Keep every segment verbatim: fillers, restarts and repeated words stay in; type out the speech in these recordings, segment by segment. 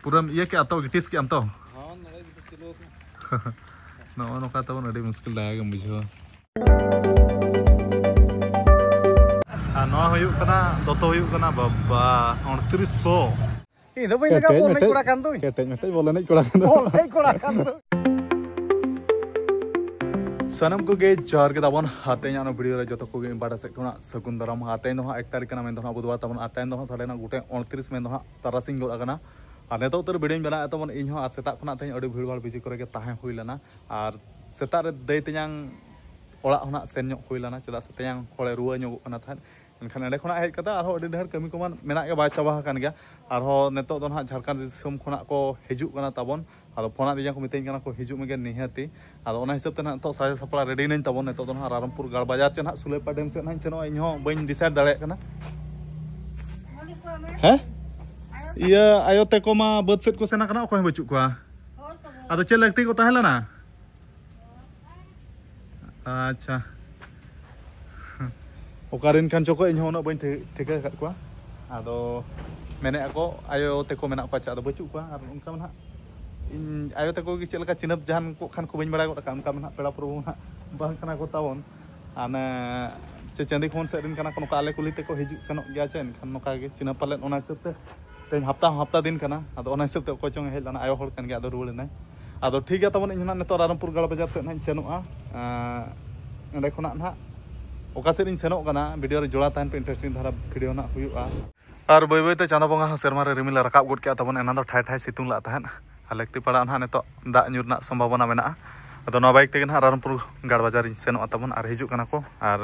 ᱯᱩᱨᱟᱹᱢ ᱤᱭᱟᱹ ᱠᱮᱜᱼᱟ ᱛᱚ, ᱜᱤᱴᱤᱥ ᱠᱮᱜᱼᱟᱢ ᱛᱚ? ᱦᱚᱸ, ᱱᱚᱰᱮ ᱜᱤᱴᱤᱥ ᱪᱟᱹᱞᱩ ᱟᱠᱟᱱᱟ᱾ ᱱᱚᱜᱼᱚ ᱱᱚᱝᱠᱟ ᱛᱟᱵᱚᱱ ᱟᱹᱰᱤ ᱢᱩᱥᱠᱤᱞ ᱡᱟᱭᱜᱟ ᱜᱮᱢ ᱵᱩᱡᱷᱟᱹᱣᱟ᱾ ᱟᱨ ᱱᱚᱣᱟ ᱦᱩᱭᱩᱜ ᱠᱟᱱᱟ, ᱫᱚᱛᱚ ᱦᱩᱭᱩᱜ ᱠᱟᱱᱟ ᱵᱟᱵᱟ ᱩᱱᱛᱨᱤᱥ ᱥᱚ᱾ ᱤᱧ ᱫᱚ ᱵᱟᱹᱧ ᱞᱟᱜᱟᱣ ᱠᱮᱴᱮᱡ ᱵᱚᱞ ᱮᱱᱮᱡ ᱢᱮᱴᱮᱡ, ᱠᱚᱲᱟ ᱠᱟᱱ ᱫᱚᱧ᱾ ᱠᱮᱴᱮᱡ ᱢᱮᱴᱮᱡ ᱵᱚᱞ ᱮᱱᱮᱡ ᱠᱚᱲᱟ ᱠᱟᱱ ᱫᱚ᱾ ᱵᱚᱞ ᱮᱱᱮᱡ ᱠᱚᱲᱟ ᱠᱟᱱ ᱫᱚ᱾ ᱥᱟᱱᱟᱢ ᱠᱚᱜᱮ ᱡᱚᱦᱟᱨ ᱜᱮ ᱛᱟᱵᱚᱱ᱾ ᱟᱨ ᱛᱮᱦᱮᱧᱟᱜ ᱚᱱᱟ ᱵᱷᱤᱰᱤᱭᱳ ᱨᱮ ᱡᱚᱛᱚ ᱠᱚᱜᱮ ᱤᱧ ᱯᱟᱦᱴᱟ ᱥᱮᱫ ᱠᱷᱚᱱᱟᱜ ᱥᱟᱹᱜᱩᱱ ᱫᱟᱨᱟᱢ᱾ ᱟᱨ ᱛᱮᱦᱮᱧ ᱫᱚ ᱦᱟᱸᱜ ᱮᱠ ᱛᱟᱹᱨᱤᱠᱷ ᱠᱟᱱᱟ, ᱢᱮᱱ ᱫᱚ ᱦᱟᱸᱜ ᱵᱩᱫᱷᱵᱟᱨ ᱛᱟᱵᱚᱱ᱾ ᱟᱨ ᱛᱮᱦᱮᱧ ᱫᱚ ᱦᱟᱸᱜ ᱥᱟᱰᱮ ᱨᱮᱱᱟᱜ ᱜᱚᱴᱮ ᱩᱱᱛᱨᱤᱥ, ᱢᱮᱱ ᱫᱚ ᱦᱟᱸᱜ ᱛᱟᱨᱟᱥᱤᱧ ᱜᱚᱫ ᱟᱠᱟᱱᱟ᱾ ᱟᱨ ᱱᱤᱛᱚᱜ ᱩᱛᱟᱹᱨ ᱵᱷᱤᱰᱤᱭᱳᱧ ᱵᱮᱱᱟᱣᱮᱫ ᱛᱟᱵᱚᱱ, ᱤᱧ ᱦᱚᱸ ᱟᱨ ᱥᱮᱛᱟᱜ ᱠᱷᱚᱱᱟᱜ ᱛᱮᱦᱮᱧ ᱟᱹᱰᱤ ᱵᱷᱤᱲ ᱵᱷᱟᱲ ᱵᱤᱡᱤ ᱠᱚᱨᱮ ᱜᱮ ᱛᱟᱦᱮᱸ ᱦᱩᱭ ᱞᱮᱱᱟ᱾ ᱟᱨ ᱥᱮᱛᱟᱜ ᱨᱮ ᱫᱟᱹᱭ ᱛᱮᱧᱟᱝ ᱚᱲᱟᱜ ᱠᱷᱚᱱᱟᱜ ᱥᱮᱱ ᱧᱚᱜ ᱦᱩᱭ ᱞᱮᱱᱟ, ᱪᱮᱫᱟᱜ ᱥᱮ ᱛᱮᱧᱟᱝ ᱦᱚᱲᱮ ᱨᱩᱣᱟᱹ ᱧᱚᱜᱚᱜ ᱠᱟᱱᱟ ᱛᱟᱦᱮᱸᱫ᱾ ᱮᱱᱠᱷᱟᱱ ᱮᱸᱰᱮ ᱠᱷᱚᱱᱟᱜ ᱦᱮᱡ ᱠᱟᱛᱮ ᱟᱨᱦᱚᱸ ᱟᱹᱰᱤ ᱰᱷᱮᱨ ᱠᱟᱹᱢᱤ ᱠᱚᱢᱟ ᱢᱮᱱᱟᱜ ᱜᱮ, ᱵᱟᱭ ᱪᱟᱵᱟ ᱟᱠᱟᱱ ᱜᱮᱭᱟ᱾ ᱟᱨᱦᱚᱸ ᱱᱤᱛᱚᱜ ᱫᱚ ᱱᱟᱦᱟᱜ ᱡᱷᱟᱲᱠᱷᱚᱸᱰ ᱫᱤᱥᱚᱢ ᱠᱷᱚᱱᱟᱜ ᱠᱚ ᱦᱤᱡᱩᱜ ᱠᱟᱱᱟ ᱛᱟᱵᱚᱱ᱾ ᱟᱫᱚ ᱯᱷᱳᱱᱟᱫ ᱫᱤᱧᱟ ᱠᱚ, ᱢᱤᱛᱟᱹᱧ ᱠᱟᱱᱟ ᱠᱚ, "ᱦᱤᱡᱩᱜ ᱢᱮᱜᱮ ᱱᱤᱦᱟᱹᱛᱤ᱾" ᱟᱫᱚ ᱚᱱᱟ ᱦᱤᱥᱟᱹᱵ ᱛᱮ ᱱᱟᱦᱟᱜ ᱱᱤᱛᱚᱜ ᱥᱟᱡᱟᱣ ᱥᱟᱯᱲᱟᱣ ᱨᱮᱰᱤ ᱱᱟᱹᱧ ᱛᱟᱵᱚᱱ᱾ ᱱᱤᱛᱚᱜ ᱫᱚ ᱱᱟᱦᱟᱜ ᱨᱟᱭᱨᱚᱝᱯᱩᱨ ᱜᱟᱲ ᱵᱟᱡᱟᱨ ᱪᱮ ᱱᱟᱦᱟᱜ ᱥᱩᱞᱟᱹᱭᱯᱟᱲ ᱰᱮᱢ ᱥᱮᱫ ᱱᱟᱦᱟᱜ ᱤᱧ ᱥᱮᱱᱚᱜᱼᱟ, ᱤᱧ ᱦᱚᱸ ᱵᱟᱹᱧ ᱰᱤᱥᱟᱭᱤᱰ ᱫᱟᱲᱮᱭᱟᱜ ᱠᱟᱱᱟ᱾ ᱦᱮᱸ? ᱤᱭᱟᱹ ᱟᱭᱳ ᱛᱮᱠᱚ ᱢᱟ ᱵᱟᱹᱫᱽ ᱥᱮᱫ ᱠᱚ ᱥᱮᱱ ᱟᱠᱟᱱᱟ, ᱚᱠᱚᱭ ᱦᱚᱸ ᱵᱟᱹᱪᱩᱜ ᱠᱚᱣᱟ᱾ ᱟᱫᱚ ᱪᱮᱫ ᱞᱟᱹᱠᱛᱤ ᱠᱚ ᱛᱟᱦᱮᱸ ᱞᱮᱱᱟ? ᱟᱪᱪᱷᱟ᱾ ᱚᱠᱟᱨᱮᱱ ᱠᱷᱟᱱ ᱪᱚᱠᱚ, ᱤᱧ ᱦᱚᱸ ᱩᱱᱟᱹᱜ ᱵᱟᱹᱧ ᱴᱷᱤ-, ᱴᱷᱤᱠᱟᱹ ᱟᱠᱟᱫ ᱠᱚᱣᱟ᱾ ᱟᱫᱚ ᱢᱮᱱᱮᱫ ᱟᱠᱚ ᱟᱭᱳ ᱛᱮᱠᱚ ᱢᱮᱱᱟᱜ ᱠᱚᱣᱟ, ᱪᱮᱫ ᱟᱫᱚ ᱵᱟᱹᱪᱩᱜ ᱠᱚᱣᱟ᱾ ᱟᱨ ᱚᱱᱠᱟ ᱢᱟ ᱱᱟᱦᱟᱜ ᱤᱧ ᱟᱭᱳ ᱛᱮᱠᱚ ᱜᱮ ᱪᱮᱫ ᱞᱮᱠᱟ ᱪᱤᱱᱦᱟᱹᱯ ᱡᱟᱦᱟᱱ ᱠᱚ ᱠᱷᱟᱱ ᱠᱚ ᱵᱟᱹᱧ ᱵᱟᱲᱟᱭ ᱜᱚᱫ ᱟᱠᱟᱫ, ᱚᱱᱠᱟ ᱢᱟ ᱱᱟᱦᱟᱜ ᱯᱮᱲᱟ ᱯᱨᱚᱵᱷᱩ ᱱᱟᱦᱟᱜ ᱵᱟᱝ ᱠᱟᱱᱟ ᱠᱚ ᱛᱟᱵᱚᱱ᱾ ᱟᱨ ᱚᱱᱮ ᱪᱮ ᱪᱟᱸᱫᱤ ᱠᱷᱚᱱ ᱥᱮᱫ ᱨᱮᱱ ᱠᱟᱱᱟ ᱠᱚ, ᱱᱚᱝᱠᱟ ᱟᱞᱮ ᱠᱩᱞᱦᱤ ᱛᱮᱠᱚ ᱦᱤᱡᱩᱜ ᱥᱮᱱᱚᱜ ᱜᱮᱭᱟ ᱪᱮ, ᱮᱱᱠᱷᱟᱱ ᱱᱚᱝᱠᱟ ᱜᱮ ᱪᱤᱱᱦᱟᱹᱯ ᱯᱟᱞᱮᱫ ᱚᱱᱟ ᱦᱤᱥᱟᱹᱵ ᱛᱮ ᱛᱮᱦᱮᱧ ᱦᱟᱯᱛᱟ ᱦᱚᱸ ᱦᱟᱯᱛᱟ ᱫᱤᱱ ᱠᱟᱱᱟ, ᱟᱫᱚ ᱚᱱᱟ ᱦᱤᱥᱟᱹᱵ ᱛᱮ ᱚᱠᱚᱭ ᱪᱚᱝ ᱮ ᱦᱮᱡ ᱞᱮᱱᱟ, ᱟᱭᱳ ᱦᱚᱲ ᱠᱟᱱ ᱜᱮᱭᱟ, ᱟᱫᱚ ᱨᱩᱣᱟᱹᱲ ᱮᱱᱟᱭ᱾ ᱟᱫᱚ ᱴᱷᱤᱠ ᱜᱮᱭᱟ ᱛᱟᱵᱚᱱ, ᱤᱧ ᱦᱚᱸ ᱱᱟᱜ ᱱᱤᱛᱚᱜ ᱨᱟᱭᱨᱚᱝᱯᱩᱨ ᱜᱟᱲ ᱵᱟᱡᱟᱨ ᱥᱮᱫ ᱱᱟᱜ ᱤᱧ ᱥᱮᱱᱚᱜᱼᱟ᱾ ᱮᱸ, ᱚᱸᱰᱮ ᱠᱷᱚᱱᱟᱜ ᱱᱟᱜ ᱚᱠᱟ ᱥᱮᱫ ᱤᱧ ᱥᱮᱱᱚᱜ ᱠᱟᱱᱟ, ᱵᱷᱤᱰᱤᱭᱳ ᱨᱮ ᱡᱚᱲᱟᱣ ᱛᱟᱦᱮᱱ ᱯᱮ, ᱤᱱᱴᱟᱨᱮᱥᱴᱤᱝ ᱫᱷᱟᱨᱟ ᱵᱷᱤᱰᱤᱭᱳ ᱱᱟᱜ ᱦᱩᱭᱩᱜᱼᱟ᱾ ᱟᱨ ᱵᱟᱹᱭ ᱵᱟᱹᱭ ᱛᱮ ᱪᱟᱸᱫᱚ ᱵᱚᱸᱜᱟ ᱦᱚᱸ ᱥᱮᱨᱢᱟ ᱨᱮ ᱨᱤᱢᱤᱞ ᱮ ᱨᱟᱠᱟᱵ ᱜᱚᱫ ᱠᱮᱜᱼᱟ ᱛᱟᱵᱚᱱ, ᱮᱱᱟᱱ ᱫᱚ ᱴᱷᱟᱭ ᱴᱷᱟᱭ ᱥᱤᱛᱩᱝ ᱞᱟᱜ ᱛᱟᱦᱮᱸᱫ᱾ ᱟᱨ ᱞᱟᱹᱠᱛᱤ ᱯᱟᱲᱟᱜᱼᱟ ᱱᱟᱦᱟᱜ ᱱᱤᱛᱚᱜ ᱫᱟᱜ ᱧᱩᱨ ᱨᱮᱱᱟᱜ ᱥᱚᱢᱵᱷᱟᱵᱚᱱᱟ ᱢᱮᱱᱟᱜᱼᱟ᱾ ᱟᱫᱚ ᱱᱚᱣᱟ ᱵᱟᱭᱤᱠ ᱛᱮᱜᱮ ᱱᱟᱦᱟᱜ ᱨᱟᱭᱨᱚᱝᱯᱩᱨ ᱜᱟᱲ ᱵᱟᱡᱟᱨ ᱤᱧ ᱥᱮᱱᱚᱜᱼᱟ ᱛᱟᱵᱚᱱ ᱟᱨ ᱦᱤᱡᱩᱜ ᱠᱟᱱᱟ ᱠᱚ᱾ ᱟᱨ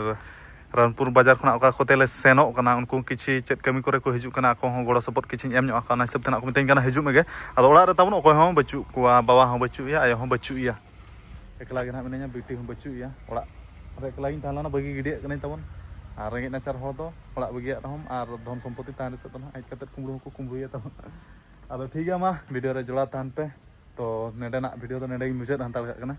ᱨᱟᱭᱨᱚᱝᱯᱩᱨ ᱵᱟᱡᱟᱨ ᱠᱷᱚᱱᱟᱜ ᱚᱠᱟ ᱠᱚᱛᱮ ᱞᱮ ᱥᱮᱱᱚᱜ ᱠᱟᱱᱟ, ᱩᱱᱠᱩ ᱠᱤᱪᱷᱤ ᱪᱮᱫ ᱠᱟᱹᱢᱤ ᱠᱚᱨᱮ ᱠᱚ ᱦᱤᱡᱩᱜ ᱠᱟᱱᱟ, ᱟᱠᱚ ᱦᱚᱸ ᱜᱚᱲᱚ ᱥᱚᱯᱚᱦᱚᱫ ᱠᱤᱪᱷᱤᱧ ᱮᱢ ᱧᱚᱜ ᱟᱠᱚᱣᱟ, ᱚᱱᱟ ᱦᱤᱥᱟᱹᱵ ᱛᱮ ᱱᱟᱜ ᱠᱚ ᱢᱤᱛᱟᱹᱧ ᱠᱟᱱᱟ, "ᱦᱤᱡᱩᱜ ᱢᱮᱜᱮ᱾" ᱟᱫᱚ ᱚᱲᱟᱜ ᱨᱮ ᱛᱟᱵᱚᱱ ᱚᱠᱚᱭ ᱦᱚᱸ ᱵᱟᱹᱪᱩᱜ ᱠᱚᱣᱟ, ᱵᱟᱵᱟ ᱦᱚᱸ ᱵᱟᱹᱪᱩᱜ ᱮᱭᱟ, ᱟᱭᱳ ᱦᱚᱸ ᱵᱟᱹᱪᱩᱜ ᱮᱭᱟ, ᱮᱠᱞᱟ ᱜᱮ ᱱᱟᱜ ᱢᱤᱱᱟᱹᱧᱟ, ᱵᱤᱴᱤ ᱦᱚᱸ ᱵᱟᱹᱪᱩᱜ ᱮᱭᱟ᱾ ᱚᱲᱟᱜ ᱨᱮ ᱮᱠᱞᱟ ᱜᱤᱧ ᱛᱟᱦᱮᱸ ᱞᱮᱱᱟ, ᱵᱟᱹᱜᱤ ᱜᱤᱰᱤᱭᱟᱜ ᱠᱟᱹᱱᱟᱹᱧ ᱛᱟᱵᱚᱱ᱾ ᱟᱨ ᱨᱮᱸᱜᱮᱡ ᱱᱟᱪᱟᱨ ᱦᱚᱲ ᱫᱚ ᱚᱲᱟᱜ ᱵᱟᱹᱜᱤᱭᱟᱜ ᱨᱮᱦᱚᱸᱢ ᱟᱨ ᱫᱷᱚᱱ ᱥᱚᱢᱯᱚᱛᱤ ᱛᱟᱦᱮᱱ ᱨᱮᱥᱮᱫ ᱫᱚ ᱱᱟᱜ ᱦᱮᱡ ᱠᱟᱛᱮᱫ ᱠᱩᱢᱵᱽᱲᱩ ᱦᱚᱸᱠᱚ ᱠᱩᱢᱵᱽᱲᱩᱭᱟ ᱛᱟᱵᱚᱱ᱾ ᱟᱫᱚ ᱴᱷᱤᱠ ᱜᱮᱭᱟ, ᱢᱟ ᱵᱷᱤᱰᱤᱭᱳ ᱨᱮ ᱡᱚᱲᱟᱣ ᱛᱟᱦᱮᱱ ᱯᱮ᱾ ᱛᱚ ᱱᱚᱰᱮᱱᱟᱜ ᱵᱷᱤᱰᱤᱭᱳ ᱫᱚ ᱱᱚᱰᱮ ᱜᱤᱧ ᱢᱩᱪᱟᱹᱫ ᱦᱟᱛᱟᱲ ᱠᱟᱜ ᱠᱟᱱᱟ᱾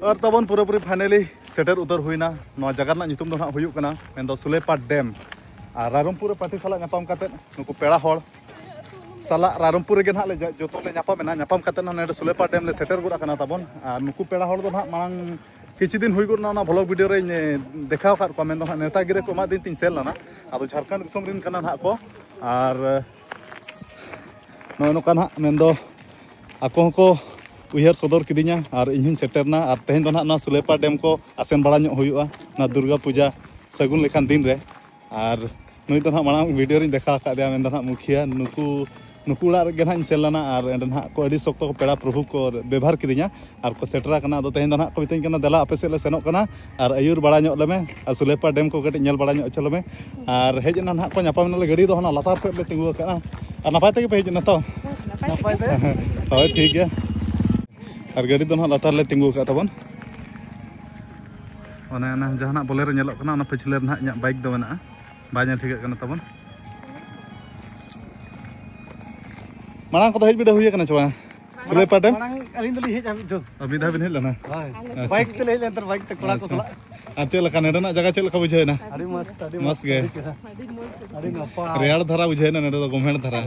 ᱟᱨ ᱛᱟᱵᱚᱱ ᱯᱩᱨᱟᱹᱯᱩᱨᱤ finally ᱥᱮᱴᱮᱨ ᱩᱛᱟᱹᱨ ᱦᱩᱭᱱᱟ᱾ ᱱᱚᱣᱟ ᱡᱟᱭᱜᱟ ᱨᱮᱱᱟᱜ ᱧᱩᱛᱩᱢ ᱫᱚ ᱱᱟᱦᱟᱜ ᱦᱩᱭᱩᱜ ᱠᱟᱱᱟ ᱢᱮᱱᱫᱚ ᱥᱩᱞᱮᱯᱟᱴ ᱰᱮᱢ᱾ ᱟᱨ ᱨᱟᱭᱨᱚᱝᱯᱩᱨ ᱨᱮ ᱯᱟᱴᱤ ᱥᱟᱞᱟᱜ ᱧᱟᱯᱟᱢ ᱠᱟᱛᱮᱫ ᱱᱩᱠᱩ ᱯᱮᱲᱟ ᱦᱚᱲ ᱥᱟᱞᱟᱜ ᱨᱟᱭᱨᱚᱝᱯᱩᱨ ᱨᱮᱜᱮ ᱱᱟᱦᱟᱜ ᱞᱮ ᱡᱚ- ᱡᱚᱛᱚ ᱞᱮ ᱧᱟᱯᱟᱢ ᱮᱱᱟ᱾ ᱧᱟᱯᱟᱢ ᱠᱟᱛᱮᱫ ᱱᱟᱦᱟᱜ ᱱᱚᱰᱮ ᱥᱩᱞᱮᱯᱟᱴ ᱰᱮᱢ ᱞᱮ ᱥᱮᱴᱮᱨ ᱜᱚᱫ ᱟᱠᱟᱱᱟ ᱛᱟᱵᱚᱱ᱾ ᱟᱨ ᱱᱩᱠᱩ ᱯᱮᱲᱟ ᱦᱚᱲ ᱫᱚ ᱱᱟᱦᱟᱜ ᱢᱟᱲᱟᱝ ᱠᱤᱪᱷᱩ ᱫᱤᱱ ᱦᱩᱭ ᱜᱚᱫ ᱮᱱᱟ ᱚᱱᱟ ᱵᱷᱞᱚᱜ ᱵᱷᱤᱰᱤᱭᱳ ᱨᱮᱧ ᱫᱮᱠᱷᱟᱣ ᱟᱠᱟᱫ ᱠᱚᱣᱟ, ᱢᱮᱱᱫᱚ ᱱᱟᱦᱟᱜ ᱱᱮᱣᱛᱟ ᱜᱤᱨᱟᱹ ᱠᱚ ᱮᱢᱟᱜ ᱫᱤᱱ ᱛᱤᱧ ᱥᱮᱱ ᱞᱮᱱᱟ᱾ ᱟᱫᱚ ᱡᱷᱟᱲᱠᱷᱚᱸᱰ ᱫᱤᱥᱚᱢ ᱨᱮᱱ ᱠᱟᱱᱟ ᱱᱟᱦᱟᱜ ᱠᱚ᱾ ᱟᱨ ᱱᱚᱜᱼᱚᱭ ᱱᱚᱝᱠᱟ ᱱᱟᱦᱟᱜ ᱢᱮᱱᱫᱚ ᱟᱠᱚ ᱦᱚᱸᱠᱚ ᱩᱭᱦᱟᱹᱨ ᱥᱚᱫᱚᱨ ᱠᱤᱫᱤᱧᱟ ᱟᱨ ᱤᱧ ᱦᱚᱸᱧ ᱥᱮᱴᱮᱨᱱᱟ᱾ ᱟᱨ ᱛᱮᱦᱮᱧ ᱫᱚ ᱱᱟᱦᱟᱜ ᱱᱚᱣᱟ ᱥᱩᱞᱮᱯᱟ ᱰᱮᱢ ᱠᱚ ᱟᱥᱮᱱ ᱵᱟᱲᱟ ᱧᱚᱜ ᱦᱩᱭᱩᱜᱼᱟ, ᱱᱚᱣᱟ ᱫᱩᱨᱜᱟ ᱯᱩᱡᱟ ᱥᱟᱹᱜᱩᱱ ᱞᱮᱠᱟᱱ ᱫᱤᱱ ᱨᱮ᱾ ᱟᱨ ᱱᱩᱭ ᱫᱚ ᱱᱟᱦᱟᱜ ᱢᱟᱲᱟᱝ ᱵᱷᱤᱰᱤᱭᱳ ᱨᱤᱧ ᱫᱮᱠᱷᱟᱣ ᱟᱠᱟᱫᱮᱭᱟ, ᱢᱮᱱᱫᱚ ᱱᱟᱦᱟᱜ ᱢᱩᱠᱷᱤᱭᱟᱹ᱾ ᱱᱩᱠᱩ ᱱᱩᱠᱩ ᱚᱲᱟᱜ ᱨᱮᱜᱮ ᱱᱟᱦᱟᱜ ᱤᱧ ᱥᱮᱱ ᱞᱮᱱᱟ ᱟᱨ ᱚᱸᱰᱮ ᱱᱟᱦᱟᱜ ᱠᱚ ᱟᱹᱰᱤ ᱥᱚᱠᱛᱚ ᱠᱚ ᱯᱮᱲᱟ ᱯᱨᱚᱵᱷᱩ ᱠᱚ ᱵᱮᱵᱷᱟᱨ ᱠᱤᱫᱤᱧᱟ ᱟᱨ ᱠᱚ ᱥᱮᱴᱮᱨ ᱟᱠᱟᱱᱟ᱾ ᱟᱫᱚ ᱛᱮᱦᱮᱧ ᱫᱚ ᱱᱟᱦᱟᱜ ᱠᱚ ᱢᱤᱛᱟᱹᱧ ᱠᱟᱱᱟ, "ᱫᱮᱞᱟ ᱟᱯᱮ ᱥᱮᱫ ᱞᱮ ᱥᱮᱱᱚᱜ ᱠᱟᱱᱟ ᱟᱨ ᱟᱹᱭᱩᱨ ᱵᱟᱲᱟ ᱧᱚᱜ ᱞᱮᱢᱮ ᱟᱨ ᱥᱩᱞᱮᱯᱟ ᱰᱮᱢ ᱠᱚ ᱠᱟᱹᱴᱤᱡ ᱧᱮᱞ ᱵᱟᱲᱟ ᱧᱚᱜ ᱦᱚᱪᱚ ᱞᱮᱢᱮ᱾" ᱟᱨ ᱦᱮᱡ ᱮᱱᱟ ᱱᱟᱦᱟᱜ ᱠᱚ, ᱧᱟᱯᱟᱢ ᱮᱱᱟᱞᱮ᱾ ᱜᱟᱹᱰᱤ ᱫᱚ ᱦᱟᱱᱟ ᱞᱟᱛᱟᱨ ᱥᱮᱫ ᱞᱮ ᱛᱤᱸᱜᱩ ᱟᱠᱟᱫᱼᱟ᱾ ᱟᱨ ᱱᱟᱯᱟᱭ ᱛᱮᱜᱮ ᱯᱮ ᱦᱮᱡ ᱮᱱᱟ ᱛᱚ? ᱱᱟᱯᱟᱭ ᱛᱮ᱾ ᱦᱳᱭ, ᱴᱷᱤᱠ ᱜᱮᱭᱟ᱾ ᱟᱨ ᱜᱟᱹᱰᱤ ᱫᱚ ᱱᱟᱦᱟᱜ ᱞᱟᱛᱟᱨ ᱞᱮ ᱛᱤᱸᱜᱩ ᱟᱠᱟᱫ ᱛᱟᱵᱚᱱ᱾ ᱚᱱᱮ ᱚᱱᱟ ᱡᱟᱦᱟᱱᱟᱜ ᱵᱚᱞᱮᱨᱳ ᱧᱮᱞᱚᱜ ᱠᱟᱱᱟ, ᱚᱱᱟ ᱯᱟᱹᱪᱷᱞᱟᱹ ᱨᱮ ᱱᱟᱦᱟᱜ ᱤᱧᱟᱹᱜ ᱵᱟᱭᱤᱠ ᱫᱚ ᱢᱮᱱᱟᱜᱼᱟ, ᱵᱟᱭ ᱧᱮᱞ ᱴᱷᱤᱠᱟᱹᱜ ᱠᱟᱱᱟ ᱛᱟᱵᱚᱱ᱾ ᱢᱟᱲᱟᱝ ᱠᱚᱫᱚ ᱦᱮᱡ ᱵᱤᱰᱟᱹᱣ ᱦᱩᱭ ᱟᱠᱟᱱᱟ ᱪᱮ ᱵᱟᱝ? ᱥᱩᱞᱮᱯᱟ ᱰᱮᱢ? ᱢᱟᱲᱟᱝ ᱟᱹᱞᱤᱧ ᱫᱚᱞᱤᱧ ᱦᱮᱡ ᱟ ᱢᱤᱫ ᱫᱷᱟᱣ᱾ ᱟᱨ ᱢᱤᱫ ᱫᱷᱟᱣ ᱵᱤᱱ ᱦᱮᱡ ᱞᱮᱱᱟ? ᱦᱳᱭ᱾ ᱟᱪᱪᱷᱟ᱾ ᱵᱟᱭᱤᱠ ᱛᱮᱞᱮ ᱦᱮᱡ ᱞᱮᱱ ᱛᱟᱦᱮᱸ, ᱵᱟᱭᱤᱠ ᱛᱮ ᱠᱚᱲᱟ ᱠᱚ ᱟᱪᱪᱷᱟ᱾ ᱥᱟᱞᱟᱜ᱾ ᱟᱨ ᱪᱮᱫ ᱞᱮᱠᱟ ᱱᱚᱰᱮᱱᱟᱜ ᱡᱟᱭᱜᱟ, ᱪᱮᱫ ᱞᱮᱠᱟ ᱵᱩᱡᱷᱟᱹᱣ ᱮᱱᱟ? ᱟᱹᱰᱤ ᱢᱚᱡᱽ, ᱟᱹᱰᱤ ᱢᱚᱡᱽ, ᱢᱚᱡᱽ ᱜᱮ᱾ ᱟᱹᱰᱤ ᱱᱟᱯᱟᱭ᱾ ᱨᱮᱭᱟᱲ ᱫᱷᱟᱨᱟ ᱵᱩᱡᱷᱟᱹᱣ ᱮᱱᱟ ᱱᱚᱰᱮ ᱫᱚ, ᱜᱚᱢᱦᱮᱲ ᱫᱷᱟᱨᱟ᱾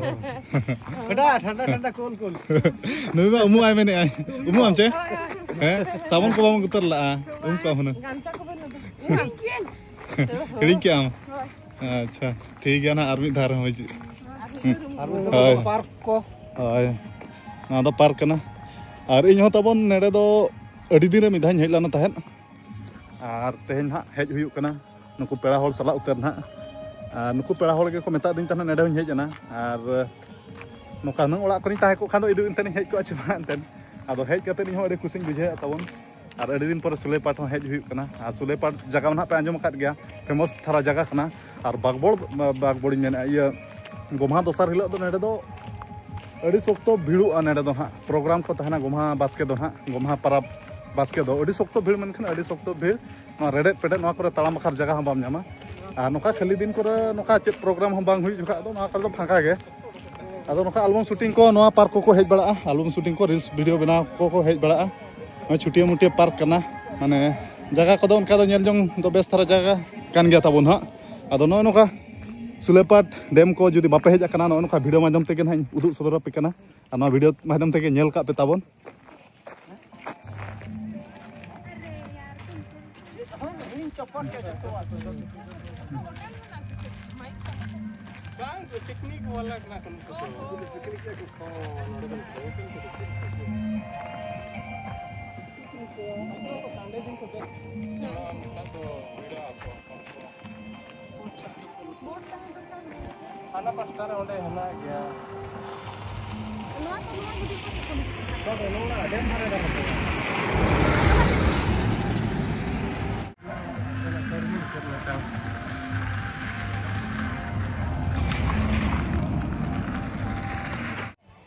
ᱯᱷᱮᱰᱟ, ᱴᱷᱟᱱᱰᱟ, ᱴᱷᱟᱱᱰᱟ, ᱠᱩᱞ, ᱠᱩᱞ᱾ ᱱᱩᱭ ᱢᱟ ᱩᱢᱩᱜ ᱟᱭ ᱢᱮᱱᱮᱫ ᱟᱭ᱾ ᱩᱢᱩᱜ ᱟᱢ ᱪᱮ? ᱦᱮᱸ? ᱥᱟᱵᱚᱱ ᱠᱚ ᱵᱟᱢ ᱩᱛᱟᱹᱨ ᱞᱟᱜᱼᱟ? ᱩᱢ ᱠᱚᱜ ᱟᱢ ᱦᱩᱱᱟᱹᱝ᱾ ᱜᱟᱢᱪᱷᱟ ᱠᱚ ᱵᱟᱹᱱᱩᱜ ᱫᱚ᱾ ᱦᱤᱲᱤᱧ ᱠᱮᱜ ᱟᱢ? ᱦᱳᱭ᱾ ᱟᱪᱪᱷᱟ, ᱴᱷᱤᱠ ᱜᱮᱭᱟ ᱱᱟᱦᱟᱜ, ᱟᱨ ᱢᱤᱫ ᱫᱷᱟᱣ ᱨᱮᱦᱚᱸ ᱦᱤᱡᱩᱜ᱾ ᱟᱨ ᱦᱳᱭ᱾ ᱯᱟᱨᱠ ᱠᱚ᱾ ᱦᱳᱭ, ᱱᱚᱣᱟ ᱫᱚ ᱯᱟᱨᱠ ᱠᱟᱱᱟ᱾ ᱟᱨ ᱤᱧ ᱦᱚᱸ ᱛᱟᱵᱚᱱ ᱱᱚᱰᱮ ᱫᱚ ᱟᱹᱰᱤ ᱫᱤᱱ ᱨᱮ ᱢᱤᱫ ᱫᱷᱟᱣ ᱤᱧ ᱦᱮᱡ ᱞᱮᱱᱟ ᱛᱟᱦᱮᱸᱫ, ᱟᱨ ᱛᱮᱦᱮᱧ ᱱᱟᱦᱟᱜ ᱦᱮᱡ ᱦᱩᱭᱩᱜ ᱠᱟᱱᱟ ᱱᱩᱠᱩ ᱯᱮᱲᱟ ᱦᱚᱲ ᱥᱟᱞᱟᱜ ᱩᱛᱟᱹᱨ ᱱᱟᱦᱟᱜ᱾ ᱟᱨ ᱱᱩᱠᱩ ᱯᱮᱲᱟ ᱦᱚᱲ ᱜᱮᱠᱚ ᱢᱮᱛᱟᱫᱤᱧ ᱛᱟᱦᱮᱱᱟ ᱱᱚᱰᱮ ᱦᱚᱸᱧ ᱦᱮᱡ ᱮᱱᱟ, ᱟᱨ ᱱᱚᱝᱠᱟ ᱦᱩᱱᱟᱹᱝ ᱚᱲᱟᱜ ᱠᱚᱨᱮᱧ ᱛᱟᱦᱮᱸ ᱠᱚᱜ ᱠᱷᱟᱱ ᱫᱚ ᱤᱫᱩ ᱮᱱᱛᱮᱧ ᱦᱮᱡ ᱠᱚᱜᱼᱟ ᱪᱮ ᱵᱟᱝ ᱮᱱᱛᱮᱫ᱾ ᱟᱫᱚ ᱦᱮᱡ ᱠᱟᱛᱮᱫ ᱤᱧ ᱦᱚᱸ ᱟᱹᱰᱤ ᱠᱩᱥᱤᱧ ᱵᱩᱡᱷᱟᱹᱣᱮᱫ ᱛᱟᱵᱚᱱ᱾ ᱟᱨ ᱟᱹᱰᱤ ᱫᱤᱱ ᱯᱚᱨᱮ ᱥᱩᱞᱟᱹᱭᱯᱟᱴ ᱦᱚᱸ ᱦᱮᱡ ᱦᱩᱭᱩᱜ ᱠᱟᱱᱟ᱾ ᱟᱨ ᱥᱩᱞᱟᱹᱭᱯᱟᱴ ᱡᱟᱭᱜᱟ ᱢᱟ ᱱᱟᱦᱟᱜ ᱯᱮ ᱟᱸᱡᱚᱢ ᱟᱠᱟᱫ ᱜᱮᱭᱟ, ᱯᱷᱮᱢᱟᱥ ᱫᱷᱟᱨᱟ ᱡᱟᱭᱜᱟ ᱠᱟᱱᱟ᱾ ᱟᱨ ᱵᱟᱜᱽᱵᱚᱲ, ᱵᱟᱜᱽᱵᱚᱲᱤᱧ ᱢᱮᱱᱮᱫᱼᱟ, ᱤᱭᱟᱹ, ᱜᱚᱢᱦᱟ ᱫᱚᱥᱟᱨ ᱦᱤᱞᱳᱜ ᱫᱚ ᱱᱚᱰᱮ ᱫᱚ ᱟᱹᱰᱤ ᱥᱚᱠᱛᱚ ᱵᱷᱤᱲᱚᱜᱼᱟ᱾ ᱱᱚᱰᱮ ᱫᱚ ᱱᱟᱦᱟᱜ ᱯᱨᱳᱜᱨᱟᱢ ᱠᱚ ᱛᱟᱦᱮᱱᱟ, ᱜᱚᱢᱦᱟ ᱵᱟᱥᱠᱮ ᱫᱚ ᱱᱟᱦᱟᱜ, ᱜᱚᱢᱦᱟ ᱯᱟᱨᱟᱵᱽ ᱵᱟᱥᱠᱮ ᱫᱚ ᱟᱹᱰᱤ ᱥᱚᱠᱛᱚ ᱵᱷᱤᱲ, ᱢᱮᱱᱠᱷᱟᱱ ᱟᱹᱰᱤ ᱥᱚᱠᱛᱚ ᱵᱷᱤᱲ᱾ ᱱᱚᱣᱟ ᱨᱮᱰᱮᱫ ᱯᱮᱰᱮᱫ ᱱᱚᱣᱟ ᱠᱚᱨᱮ ᱛᱟᱲᱟᱢ ᱵᱟᱠᱷᱨᱟ ᱡᱟᱭᱜᱟ ᱦᱚᱸ ᱵᱟᱢ ᱧᱟᱢᱟ᱾ ᱟᱨ ᱱᱚᱝᱠᱟ ᱠᱷᱟᱹᱞᱤ ᱫᱤᱱ ᱠᱚᱨᱮ ᱱᱚᱝᱠᱟ ᱪᱮᱫ ᱯᱨᱳᱜᱨᱟᱢ ᱦᱚᱸ ᱵᱟᱝ ᱦᱩᱭᱩᱜ ᱡᱚᱠᱷᱟᱜ ᱫᱚ ᱱᱚᱣᱟ ᱠᱚᱨᱮ ᱫᱚ ᱯᱷᱟᱸᱠᱟ ᱜᱮ᱾ ᱟᱫᱚ ᱱᱚᱝᱠᱟ ᱟᱞᱵᱚᱢ ᱥᱩᱴᱤᱝ ᱠᱚ ᱱᱚᱣᱟ ᱯᱟᱨᱠ ᱠᱚᱠᱚ ᱦᱮᱡ ᱵᱟᱲᱟᱜᱼᱟ, ᱟᱞᱵᱚᱢ ᱥᱩᱴᱤᱝ ᱠᱚ, ᱨᱤᱞᱥ ᱵᱷᱤᱰᱤᱭᱳ ᱵᱮᱱᱟᱣ ᱠᱚᱠᱚ ᱦᱮᱡ ᱵᱟᱲᱟᱜᱼᱟ᱾ ᱱᱚᱣᱟ ᱪᱷᱩᱴᱤᱭᱟᱹ ᱢᱩᱴᱤᱭᱟᱹ ᱯᱟᱨᱠ ᱠᱟᱱᱟ, ᱢᱟᱱᱮ ᱡᱟᱭᱜᱟ ᱠᱚᱫᱚ ᱚᱱᱠᱟ ᱫᱚ ᱧᱮᱞ ᱡᱚᱝ ᱫᱚ ᱵᱮᱥ ᱫᱷᱟᱨᱟ ᱡᱟᱭᱜᱟ ᱠᱟᱱ ᱜᱮᱭᱟ ᱛᱟᱵᱚᱱ ᱦᱟᱸᱜ᱾ ᱟᱫᱚ ᱱᱚᱜᱼᱚ ᱱᱚᱝᱠᱟ ᱥᱩᱞᱟᱹᱭᱯᱟᱴ ᱰᱮᱢ ᱠᱚ ᱡᱩᱫᱤ ᱵᱟᱯᱮ ᱦᱮᱡ ᱟᱠᱟᱱᱟ, ᱱᱚᱜᱼᱚ ᱱᱚᱝᱠᱟ ᱵᱷᱤᱰᱤᱭᱳ ᱢᱟᱫᱽᱫᱷᱚᱢ ᱛᱮᱜᱮ ᱱᱟᱦᱟᱜ ᱤᱧ ᱩᱫᱩᱜ ᱥᱚᱫᱚᱨ ᱟᱯᱮ ᱠᱟᱱᱟ, ᱟᱨ ᱱᱚᱣᱟ ᱵᱷᱤᱰᱤᱭᱳ ᱢᱟᱫᱽᱫᱷᱚᱢ ᱛᱮᱜᱮ ᱧᱮᱞ ᱠᱟᱜ ᱯᱮ ᱛᱟᱵᱚᱱ᱾ ᱵᱟᱝ, ᱯᱤᱠᱱᱤᱠ ᱣᱟᱞᱟ ᱠᱟᱱᱟ ᱠᱚ ᱱᱩᱠᱩ ᱫᱚ᱾ ᱥᱟᱱᱰᱮ ᱫᱤᱱ ᱠᱚ ᱵᱮᱥ᱾ ᱦᱮᱸ, ᱱᱮᱛᱟᱨ ᱫᱚ ᱵᱷᱤᱲᱚᱜᱼᱟ ᱠᱚ᱾ ᱦᱟᱱᱟ ᱯᱟᱥᱴᱟ ᱨᱮ ᱚᱸᱰᱮ ᱦᱮᱱᱟᱜ ᱜᱮᱭᱟ᱾ ᱱᱚᱣᱟ ᱫᱚ, ᱱᱚᱣᱟ ᱦᱩᱰᱤᱧ ᱯᱟᱥᱮ ᱠᱷᱚᱱ᱾ ᱱᱚᱰᱮ, ᱱᱚᱣᱟ ᱰᱮᱢ ᱫᱷᱟᱨᱮ ᱨᱮ ᱢᱮᱱᱟᱜᱼᱟ᱾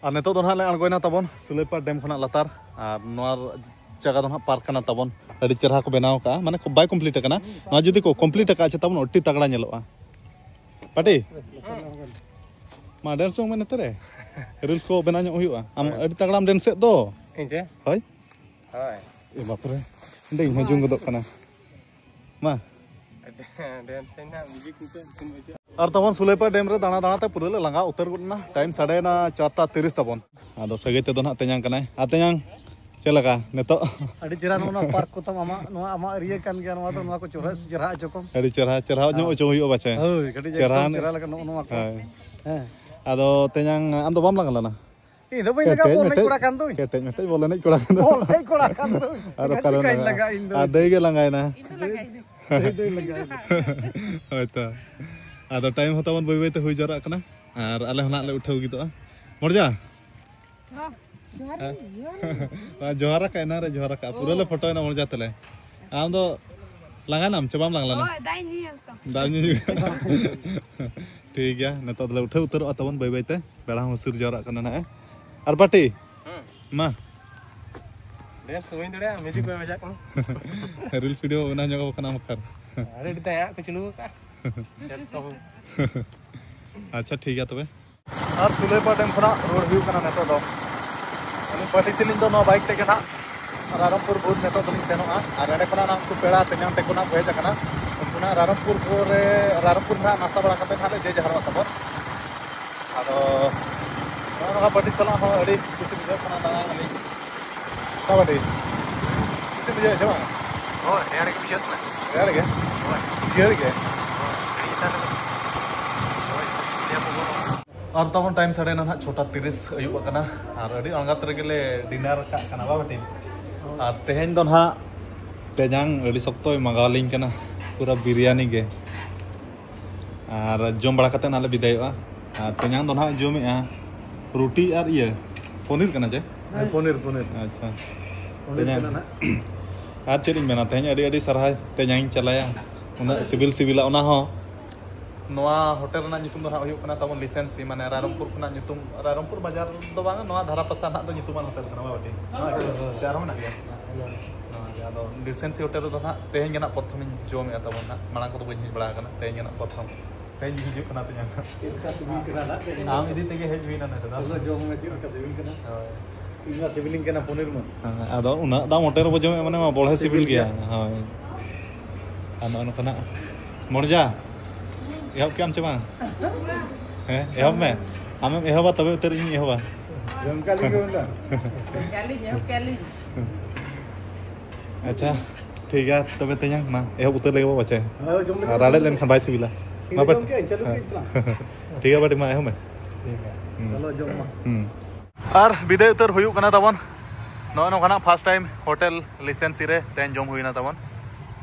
ᱟᱨ ᱱᱤᱛᱚᱜ ᱫᱚ ᱱᱟᱦᱟᱜ ᱞᱮ ᱟᱬᱜᱚᱭᱮᱱᱟ ᱛᱟᱵᱚᱱ ᱥᱩᱞᱟᱹᱭᱯᱟᱲ ᱰᱮᱢ ᱠᱷᱚᱱᱟᱜ ᱞᱟᱛᱟᱨ᱾ ᱟᱨ ᱱᱚᱣᱟ ᱡᱟᱭᱜᱟ ᱫᱚ ᱱᱟᱦᱟᱜ ᱯᱟᱨᱠ ᱠᱟᱱᱟ ᱛᱟᱵᱚᱱ, ᱟᱹᱰᱤ ᱪᱮᱦᱨᱟ ᱠᱚ ᱵᱮᱱᱟᱣ ᱠᱟᱜᱼᱟ, ᱢᱟᱱᱮ ᱵᱟᱭ ᱠᱚᱢᱯᱞᱤᱴ ᱟᱠᱟᱱᱟ᱾ ᱱᱚᱣᱟ ᱡᱩᱫᱤ ᱠᱚ ᱠᱚᱢᱯᱞᱤᱴ ᱟᱠᱟᱫ ᱪᱮ ᱛᱟᱵᱚᱱ, ᱟᱹᱰᱤ ᱛᱟᱜᱲᱟ ᱧᱮᱞᱚᱜᱼᱟ᱾ ᱯᱟᱴᱤ, ᱢᱟ ᱰᱮᱱᱥ ᱪᱚᱝ ᱢᱮ ᱱᱚᱛᱮ ᱨᱮ, ᱨᱤᱞᱥ ᱠᱚ ᱵᱮᱱᱟᱣ ᱧᱚᱜ ᱦᱩᱭᱩᱜᱼᱟ᱾ ᱟᱢ ᱦᱳᱭ᱾ ᱟᱹᱰᱤ ᱛᱟᱜᱲᱟᱢ ᱰᱮᱱᱥ ᱮᱫ ᱫᱚ᱾ ᱤᱧ ᱪᱮ? ᱦᱳᱭ᱾ ᱦᱳᱭ᱾ ᱮ ᱵᱟᱯᱨᱮ, ᱚᱸᱰᱮ ᱤᱧ ᱦᱚᱸ ᱡᱩᱝ ᱜᱚᱫᱚᱜ ᱠᱟᱱᱟ᱾ ᱢᱟ᱾ ᱰᱮᱱᱥ ᱨᱮᱱᱟᱜ ᱢᱤᱣᱡᱤᱠ ᱱᱤᱛᱚᱜ ᱛᱤᱱ ᱵᱟᱡᱮ? ᱟᱨ ᱛᱟᱵᱚᱱ ᱥᱩᱞᱟᱹᱭᱯᱟᱲ ᱰᱮᱢ ᱨᱮ ᱫᱟᱬᱟ ᱫᱟᱬᱟ ᱛᱮ ᱯᱩᱨᱟᱹ ᱞᱮ ᱞᱟᱸᱜᱟ ᱩᱛᱟᱹᱨ ᱜᱚᱫ ᱮᱱᱟ᱾ ᱴᱟᱭᱤᱢ ᱥᱟᱰᱮᱭᱮᱱᱟ ᱪᱟᱨᱴᱟ ᱛᱤᱨᱤᱥ ᱛᱟᱵᱚᱱ᱾ ᱟᱫᱚ ᱥᱟᱹᱜᱟᱹᱭ ᱛᱮᱫᱚ ᱱᱟᱦᱟᱜ ᱛᱮᱧᱟᱝ ᱠᱟᱱᱟᱭ᱾ ᱟᱨ ᱛᱮᱧᱟᱝ, ᱪᱮᱫ ᱞᱮᱠᱟ ᱱᱤᱛᱚᱜ? ᱟᱹᱰᱤ ᱪᱮᱦᱨᱟ ᱱᱚᱜᱼᱚ ᱱᱚᱣᱟ ᱯᱟᱨᱠ ᱠᱚ ᱛᱟᱢ ᱟᱢᱟᱜ, ᱱᱚᱣᱟ ᱟᱢᱟᱜ ᱮᱨᱤᱭᱟ ᱠᱟᱱ ᱜᱮᱭᱟ, ᱱᱚᱣᱟ ᱫᱚ, ᱱᱚᱣᱟ ᱠᱚ ᱪᱮᱦᱨᱟ, ᱪᱮᱦᱨᱟ ᱦᱚᱪᱚ ᱠᱚᱢ᱾ ᱟᱹᱰᱤ ᱪᱮᱦᱨᱟ, ᱪᱮᱦᱨᱟ ᱧᱚᱜ ᱦᱮᱸ᱾ ᱦᱚᱪᱚ ᱦᱩᱭᱩᱜᱼᱟ ᱯᱟᱪᱮ᱾ ᱦᱳᱭ, ᱠᱟᱹᱴᱤᱡ ᱪᱮᱦᱨᱟ ᱮᱠᱫᱚᱢ ᱱᱚᱜ-, ᱪᱮᱦᱨᱟ ᱞᱮᱠᱟ ᱱᱚᱜᱼᱚ ᱱᱚᱣᱟ ᱠᱚ᱾ ᱦᱳᱭ᱾ ᱦᱮᱸ᱾ ᱟᱫᱚ ᱛᱮᱧᱟᱝ, ᱟᱢ ᱫᱚ ᱵᱟᱢ ᱞᱟᱸᱜᱟ ᱞᱮᱱᱟ? ᱤᱧ ᱫᱚ ᱵᱟᱹᱧ ᱞᱟᱸᱜᱟ, ᱠᱮᱴᱮᱡ ᱵᱚᱞ ᱮᱱᱮᱡ ᱢᱮᱴᱮᱡ, ᱠᱚᱲᱟ ᱠᱟᱱ ᱫᱚᱧ᱾ ᱠᱮᱴᱮᱡ ᱢᱮᱴᱮᱡ ᱵᱚᱞ ᱮᱱᱮᱡ ᱠᱚᱲᱟ ᱠᱟᱱ ᱫᱚ᱾ ᱵᱚᱞ ᱮᱱᱮᱡ ᱠᱚᱲᱟ ᱠᱟᱱ ᱫᱚᱧ᱾ ᱟᱨ ᱚᱠᱟ ᱨᱮ ᱪᱤᱠᱟᱹᱧ ᱞᱟᱸᱜᱟ? ᱞᱟᱸᱜᱟ ᱤᱧ ᱫᱚ? ᱟᱨ ᱫᱟᱹᱭ ᱜᱮ ᱞᱟᱸᱜᱟᱭᱮᱱᱟ᱾ ᱫᱟᱹᱭ ᱫᱚᱭ ᱞᱟᱸᱜᱟᱭᱮᱱᱟ᱾ ᱦᱳᱭᱛᱚ᱾ ᱟᱫᱚ ᱴᱟᱭᱤᱢ ᱦᱚᱸ ᱛᱟᱵᱚᱱ ᱵᱟᱹᱭ ᱵᱟᱹᱭ ᱛᱮ ᱦᱩᱭ ᱡᱟᱣᱨᱟᱜ ᱠᱟᱱᱟ᱾ ᱟᱨ ᱟᱞᱮ ᱦᱚᱸ ᱱᱟᱦᱟᱜ ᱞᱮ ᱩᱴᱷᱟᱹᱣ ᱜᱚᱫᱚᱜᱼᱟ᱾ ᱢᱚᱨᱡᱟ? ᱦᱚᱸ, ᱡᱚᱦᱟᱨ ᱜᱮ, ᱦᱮᱸ? ᱡᱚᱦᱟᱨ ᱜᱮ᱾ ᱡᱚᱦᱟᱨ ᱟᱠᱟᱫ, ᱮᱱᱟᱝ ᱨᱮ ᱡᱚᱦᱟᱨ ᱟᱠᱟᱫ᱾ ᱯᱩᱨᱟᱹ ᱞᱮ ᱯᱷᱳᱴᱳᱭᱮᱱᱟ ᱢᱚᱨᱡᱟ ᱛᱮᱞᱮ᱾ ᱟᱢ ᱫᱚ ᱞᱟᱸᱜᱟᱭᱮᱱᱟᱢ ᱪᱮ ᱵᱟᱢ ᱞᱟᱸᱜᱟ ᱞᱮᱱᱟ? ᱦᱳᱭ, ᱫᱟᱜ ᱤᱧ ᱧᱩᱭᱟ ᱛᱚ᱾ ᱫᱟᱜ ᱧᱩ ᱦᱩᱭᱩᱜᱼᱟ᱾ ᱴᱷᱤᱠ ᱜᱮᱭᱟ, ᱱᱤᱛᱚᱜ ᱫᱚᱞᱮ ᱩᱴᱷᱟᱹᱣ ᱩᱛᱟᱹᱨᱚᱜᱼᱟ ᱛᱟᱵᱚᱱ ᱵᱟᱹᱭ ᱵᱟᱹᱭ ᱛᱮ᱾ ᱵᱮᱲᱟ ᱦᱚᱸ ᱦᱟᱹᱥᱩᱨ ᱡᱟᱣᱨᱟᱜ ᱠᱟᱱᱟ ᱱᱟᱦᱟᱜ᱾ ᱟᱨ ᱯᱟᱴᱤ? ᱦᱮᱸ᱾ ᱢᱟ᱾ ᱰᱮᱱᱥ ᱵᱟᱹᱧ ᱫᱟᱲᱮᱭᱟᱜᱼᱟ, ᱢᱤᱣᱡᱤᱠ ᱵᱟᱭ ᱵᱟᱡᱟᱜ ᱠᱟᱱᱟ᱾ ᱨᱤᱞᱥ ᱵᱷᱤᱰᱤᱭᱳ ᱵᱮᱱᱟᱣ ᱧᱚᱜ ᱠᱟᱱᱟ ᱵᱟᱠᱷᱟᱱ᱾ ᱟᱨ ᱟᱹᱰᱤ ᱛᱟᱭᱟᱜ ᱠᱚ ᱪᱟᱹᱞᱩ ᱟᱠᱟᱫᱼᱟ᱾ ᱟᱪᱪᱷᱟ, ᱴᱷᱤᱠ ᱜᱮᱭᱟ ᱛᱚᱵᱮ᱾ ᱟᱨ ᱥᱩᱞᱟᱹᱭᱯᱟᱲ ᱰᱮᱢ ᱠᱷᱚᱱᱟᱜ ᱨᱩᱣᱟᱹᱲ ᱦᱩᱭᱩᱜ ᱠᱟᱱᱟ ᱱᱤᱛᱚᱜ ᱫᱚ᱾ ᱟᱹᱞᱤᱧ ᱯᱟᱴᱤ ᱛᱟᱹᱞᱤᱧ ᱫᱚ ᱱᱚᱣᱟ ᱵᱟᱭᱤᱠ ᱛᱮᱜᱮ ᱱᱟᱦᱟᱜ ᱨᱟᱭᱨᱚᱝᱯᱩᱨ ᱵᱩᱨᱩ ᱱᱤᱛᱚᱜ ᱫᱚᱞᱤᱧ ᱥᱮᱱᱚᱜᱼᱟ᱾ ᱟᱨ ᱱᱚᱰᱮ ᱠᱷᱚᱱᱟᱜ ᱩᱱᱠᱩ ᱯᱮᱲᱟ ᱛᱮᱧᱟᱝ ᱛᱟᱠᱚ ᱱᱟᱜ ᱠᱚ ᱦᱮᱡ ᱟᱠᱟᱱᱟ᱾ ᱩᱱᱠᱩ ᱱᱟᱜ ᱨᱟᱭᱨᱚᱝᱯᱩᱨ ᱵᱩᱨᱩ ᱨᱮ, ᱨᱟᱭᱨᱚᱝᱯᱩᱨ ᱱᱟᱜ ᱱᱟᱥᱛᱟ ᱵᱟᱲᱟ ᱠᱟᱛᱮ ᱱᱟᱜ ᱞᱮ ᱡᱮ ᱡᱟᱦᱟᱨᱚᱜᱼᱟ ᱛᱟᱵᱚᱱ᱾ ᱟᱫᱚ ᱱᱚᱜᱼᱚ ᱱᱚᱣᱟ ᱯᱟᱹᱴᱤ ᱥᱟᱞᱟᱜ ᱦᱚᱸ ᱟᱹᱰᱤ ᱠᱩᱥᱤ ᱵᱩᱡᱷᱟᱹᱜ ᱠᱟᱱᱟ ᱫᱟᱬᱟᱱ ᱟᱹᱞᱤᱧ᱾ ᱚᱠᱟ ᱯᱟᱹᱴᱤ? ᱠᱩᱥᱤ ᱵᱩᱡᱷᱟᱹᱜ ᱪᱮ ᱵᱟᱝ? ᱦᱳᱭ, ᱨᱮᱭᱟᱲ ᱜᱮ ᱵᱩᱡᱷᱟᱹᱜ ᱠᱟᱱᱟ᱾ ᱨᱮᱭᱟᱲ ᱜᱮ? ᱦᱳᱭ᱾ ᱡᱤᱭᱟᱹᱲ ᱜᱮ? ᱦᱳᱭ, ᱟᱹᱰᱤ ᱮᱴᱟᱜ ᱨᱮᱫᱚ᱾ ᱦᱳᱭ, ᱞᱟᱹᱭ ᱟᱠᱚ ᱵᱚᱱ᱾ ᱟᱨ ᱛᱟᱵᱚᱱ ᱴᱟᱭᱤᱢ ᱥᱟᱲᱮ ᱱᱟᱦᱟᱜ ᱪᱷᱚᱴᱟ ᱛᱤᱨᱤᱥ ᱟᱹᱭᱩᱵ ᱟᱠᱟᱱᱟ᱾ ᱟᱨ ᱟᱹᱰᱤ ᱟᱬᱜᱟᱛ ᱨᱮᱜᱮ ᱞᱮ ᱰᱤᱱᱟᱨ ᱟᱠᱟᱫ ᱠᱟᱱᱟ, ᱵᱟᱵᱟ ᱴᱤ? ᱟᱨ ᱛᱮᱦᱮᱧ ᱫᱚ ᱱᱟᱦᱟᱜ ᱛᱮᱧᱟᱝ ᱟᱹᱰᱤ ᱥᱚᱠᱛᱚᱭ ᱢᱟᱸᱜᱟᱣ ᱞᱤᱧ ᱠᱟᱱᱟ, ᱯᱩᱨᱟᱹ ᱵᱤᱨᱭᱟᱱᱤ ᱜᱮ᱾ ᱟᱨ ᱡᱚᱢ ᱵᱟᱲᱟ ᱠᱟᱛᱮ ᱱᱟᱦᱟᱜ ᱞᱮ ᱵᱤᱫᱟᱹᱭᱚᱜᱼᱟ᱾ ᱟᱨ ᱛᱮᱧᱟᱝ ᱫᱚ ᱱᱟᱦᱟᱜ ᱡᱚᱢᱮᱜᱼᱟ ᱨᱩᱴᱤ ᱟᱨ ᱤᱭᱟᱹ, ᱯᱚᱱᱤᱨ ᱠᱟᱱᱟ ᱪᱮ? ᱦᱮᱸ, ᱯᱚᱱᱤᱨ, ᱯᱚᱱᱤᱨ᱾ ᱟᱪᱪᱷᱟ᱾ ᱯᱚᱱᱤᱨ ᱛᱮᱧᱟᱝ ᱠᱟᱱᱟ ᱱᱟᱦᱟᱜ᱾ ᱟᱨ ᱪᱮᱫ ᱤᱧ ᱢᱮᱱᱟ, ᱛᱮᱦᱮᱧ ᱟᱹᱰᱤ ᱟᱹᱰᱤ ᱥᱟᱨᱦᱟᱣ ᱛᱮᱧᱟᱝ ᱤᱧ ᱪᱟᱞᱟᱭᱟ, ᱩᱱᱟᱹᱜ ᱥᱤᱵᱤᱞ ᱥᱤᱵᱤᱞᱟ, ᱚᱱᱟ ᱦᱚᱸ ᱱᱚᱣᱟ ᱦᱳᱴᱮᱞ ᱨᱮᱱᱟᱜ ᱧᱩᱛᱩᱢ ᱫᱚ ᱱᱟᱦᱟᱜ ᱦᱩᱭᱩᱜ ᱠᱟᱱᱟ ᱛᱟᱵᱚᱱ ᱞᱤᱥᱮᱱᱥᱤ, ᱢᱟᱱᱮ ᱨᱟᱭᱨᱚᱝᱯᱩᱨ ᱠᱷᱚᱱᱟᱜ ᱧᱩᱛᱩᱢ, ᱨᱟᱭᱨᱚᱝᱯᱩᱨ ᱵᱟᱡᱟᱨ ᱫᱚ ᱵᱟᱝ, ᱱᱚᱣᱟ ᱫᱷᱟᱨᱟ ᱯᱟᱥᱟ ᱱᱟᱦᱟᱜ ᱫᱚ ᱧᱩᱛᱩᱢᱟᱱ ᱦᱳᱴᱮᱞ ᱠᱟᱱᱟ, ᱵᱟᱝ ᱵᱟᱹᱴᱤ? ᱦᱳᱭ, ᱦᱳᱭ, ᱦᱳᱭ᱾ ᱥᱮ ᱟᱨᱦᱚᱸ ᱢᱮᱱᱟᱜ ᱜᱮᱭᱟ? ᱦᱳᱭ᱾ ᱱᱚᱣᱟ ᱜᱮ, ᱟᱫᱚ ᱞᱤᱥᱮᱱᱥᱤ ᱦᱳᱴᱮᱞ ᱨᱮᱫᱚ ᱱᱟᱦᱟᱜ ᱛᱮᱦᱮᱧ ᱜᱮ ᱱᱟᱦᱟᱜ ᱯᱨᱚᱛᱷᱚᱢᱤᱧ ᱡᱚᱢᱮᱫᱼᱟ ᱛᱟᱵᱚᱱ ᱱᱟᱦᱟᱜ, ᱢᱟᱲᱟᱝ ᱠᱚᱫᱚ ᱵᱟᱹᱧ ᱦᱮᱡ ᱵᱟᱲᱟ ᱟᱠᱟᱱᱟ, ᱛᱮᱦᱮᱧ ᱜᱮ ᱱᱟᱦᱟᱜ ᱯᱨᱚᱛᱷᱚᱢ᱾ ᱛᱮᱦᱮᱧ ᱜᱮ ᱦᱤᱡᱩᱜ ᱠᱟᱱᱟ ᱛᱮᱧᱟᱝ ᱱᱟᱦᱟᱜ᱾ ᱪᱮᱫ ᱞᱮᱠᱟ ᱥᱤᱵᱤᱞ ᱠᱟᱱᱟ ᱱᱟᱦᱟᱜ ᱛᱮᱦᱮᱧ ᱫᱚ? ᱟᱢ ᱤᱫᱤ ᱛᱮᱜᱮ ᱦᱮᱡ ᱦᱩᱭᱱᱟ ᱱᱚᱰᱮ ᱫᱚ᱾ ᱪᱚᱞᱚ ᱡᱚᱢ ᱢᱮ, ᱪᱮᱫ ᱞᱮᱠᱟ ᱥᱤᱵᱤᱞ ᱠᱟᱱᱟ? ᱦᱳᱭ᱾ ᱤᱧ ᱢᱟ ᱥᱤᱵᱤᱞᱤᱧ ᱠᱟᱱᱟ ᱯᱚᱱᱤᱨ ᱢᱟ᱾ ᱦᱮᱸ, ᱟᱫᱚ ᱩᱱᱟᱹᱜ ᱫᱟᱢ ᱦᱳᱴᱮᱞ ᱨᱮᱵᱚ ᱡᱚᱢᱮᱫ ᱢᱟᱱᱮ ᱢᱟ ᱵᱚᱲᱦᱮ ᱥᱤᱵᱤᱞ ᱥᱤᱵᱤᱞ ᱜᱮᱭᱟ᱾ ᱜᱮᱭᱟ᱾ ᱦᱳᱭ᱾ ᱟᱨ ᱱᱚᱜᱼᱚ ᱱᱚᱝᱠᱟᱱᱟᱜ ᱢᱚᱨᱡᱟ, ᱮᱦᱚᱵ ᱠᱮᱜ ᱟᱢ ᱪᱮ ᱵᱟᱝ? ᱦᱮᱸ, ᱮᱦᱚᱵ ᱢᱮ᱾ ᱟᱢᱮᱢ ᱮᱦᱚᱵᱟ ᱛᱚᱵᱮ ᱩᱛᱟᱹᱨ ᱤᱧ ᱮᱦᱚᱵᱟ᱾ ᱡᱚᱢ ᱠᱟᱜ ᱞᱤᱧ ᱜᱮ ᱢᱮᱱᱫᱟ᱾ ᱮᱦᱚᱵ ᱠᱮᱜ ᱟᱞᱤᱧ᱾ ᱟᱪᱪᱷᱟ, ᱴᱷᱤᱠ ᱜᱮᱭᱟ, ᱛᱚᱵᱮ ᱛᱮᱧᱟᱝ ᱢᱟ ᱮᱦᱚᱵ ᱩᱛᱟᱹᱨ ᱞᱮᱜᱮ ᱵᱚ ᱯᱟᱪᱮ᱾ ᱦᱳᱭ, ᱡᱚᱢ ᱞᱮᱜᱮ ᱟᱨ ᱵᱚ᱾ ᱨᱟᱲᱮᱡ ᱞᱮᱱᱠᱷᱟᱱ ᱵᱟᱭ ᱥᱤᱵᱤᱞᱟ᱾ ᱤᱧ ᱢᱟ ᱫᱚ ᱯᱟᱴ-, ᱡᱚᱢ ᱠᱮᱜ ᱟᱹᱧ, ᱪᱟᱹᱞᱩ ᱦᱮᱸ᱾ ᱠᱮᱜ ᱟᱹᱧ ᱛᱟᱞᱟᱝ᱾ ᱴᱷᱤᱠ ᱜᱮᱭᱟ ᱵᱟᱹᱴᱤ, ᱢᱟ ᱮᱦᱚᱵ ᱢᱮ᱾ ᱴᱷᱤᱠ ᱜᱮᱭᱟ, ᱦᱩᱸ᱾ ᱪᱚᱞᱚ ᱡᱚᱢ ᱢᱟ᱾ ᱦᱩᱸ᱾ ᱟᱨ ᱵᱤᱫᱟᱹᱭ ᱩᱛᱟᱹᱨ ᱦᱩᱭᱩᱜ ᱠᱟᱱᱟ ᱛᱟᱵᱚᱱ ᱱᱚᱜᱼᱚ ᱱᱚᱝᱠᱟᱱᱟᱜ first time ᱦᱳᱴᱮᱞ ᱞᱤᱥᱮᱱᱥᱤ ᱨᱮ ᱛᱮᱦᱮᱧ ᱡᱚᱢ ᱦᱩᱭᱱᱟ ᱛᱟᱵᱚᱱ᱾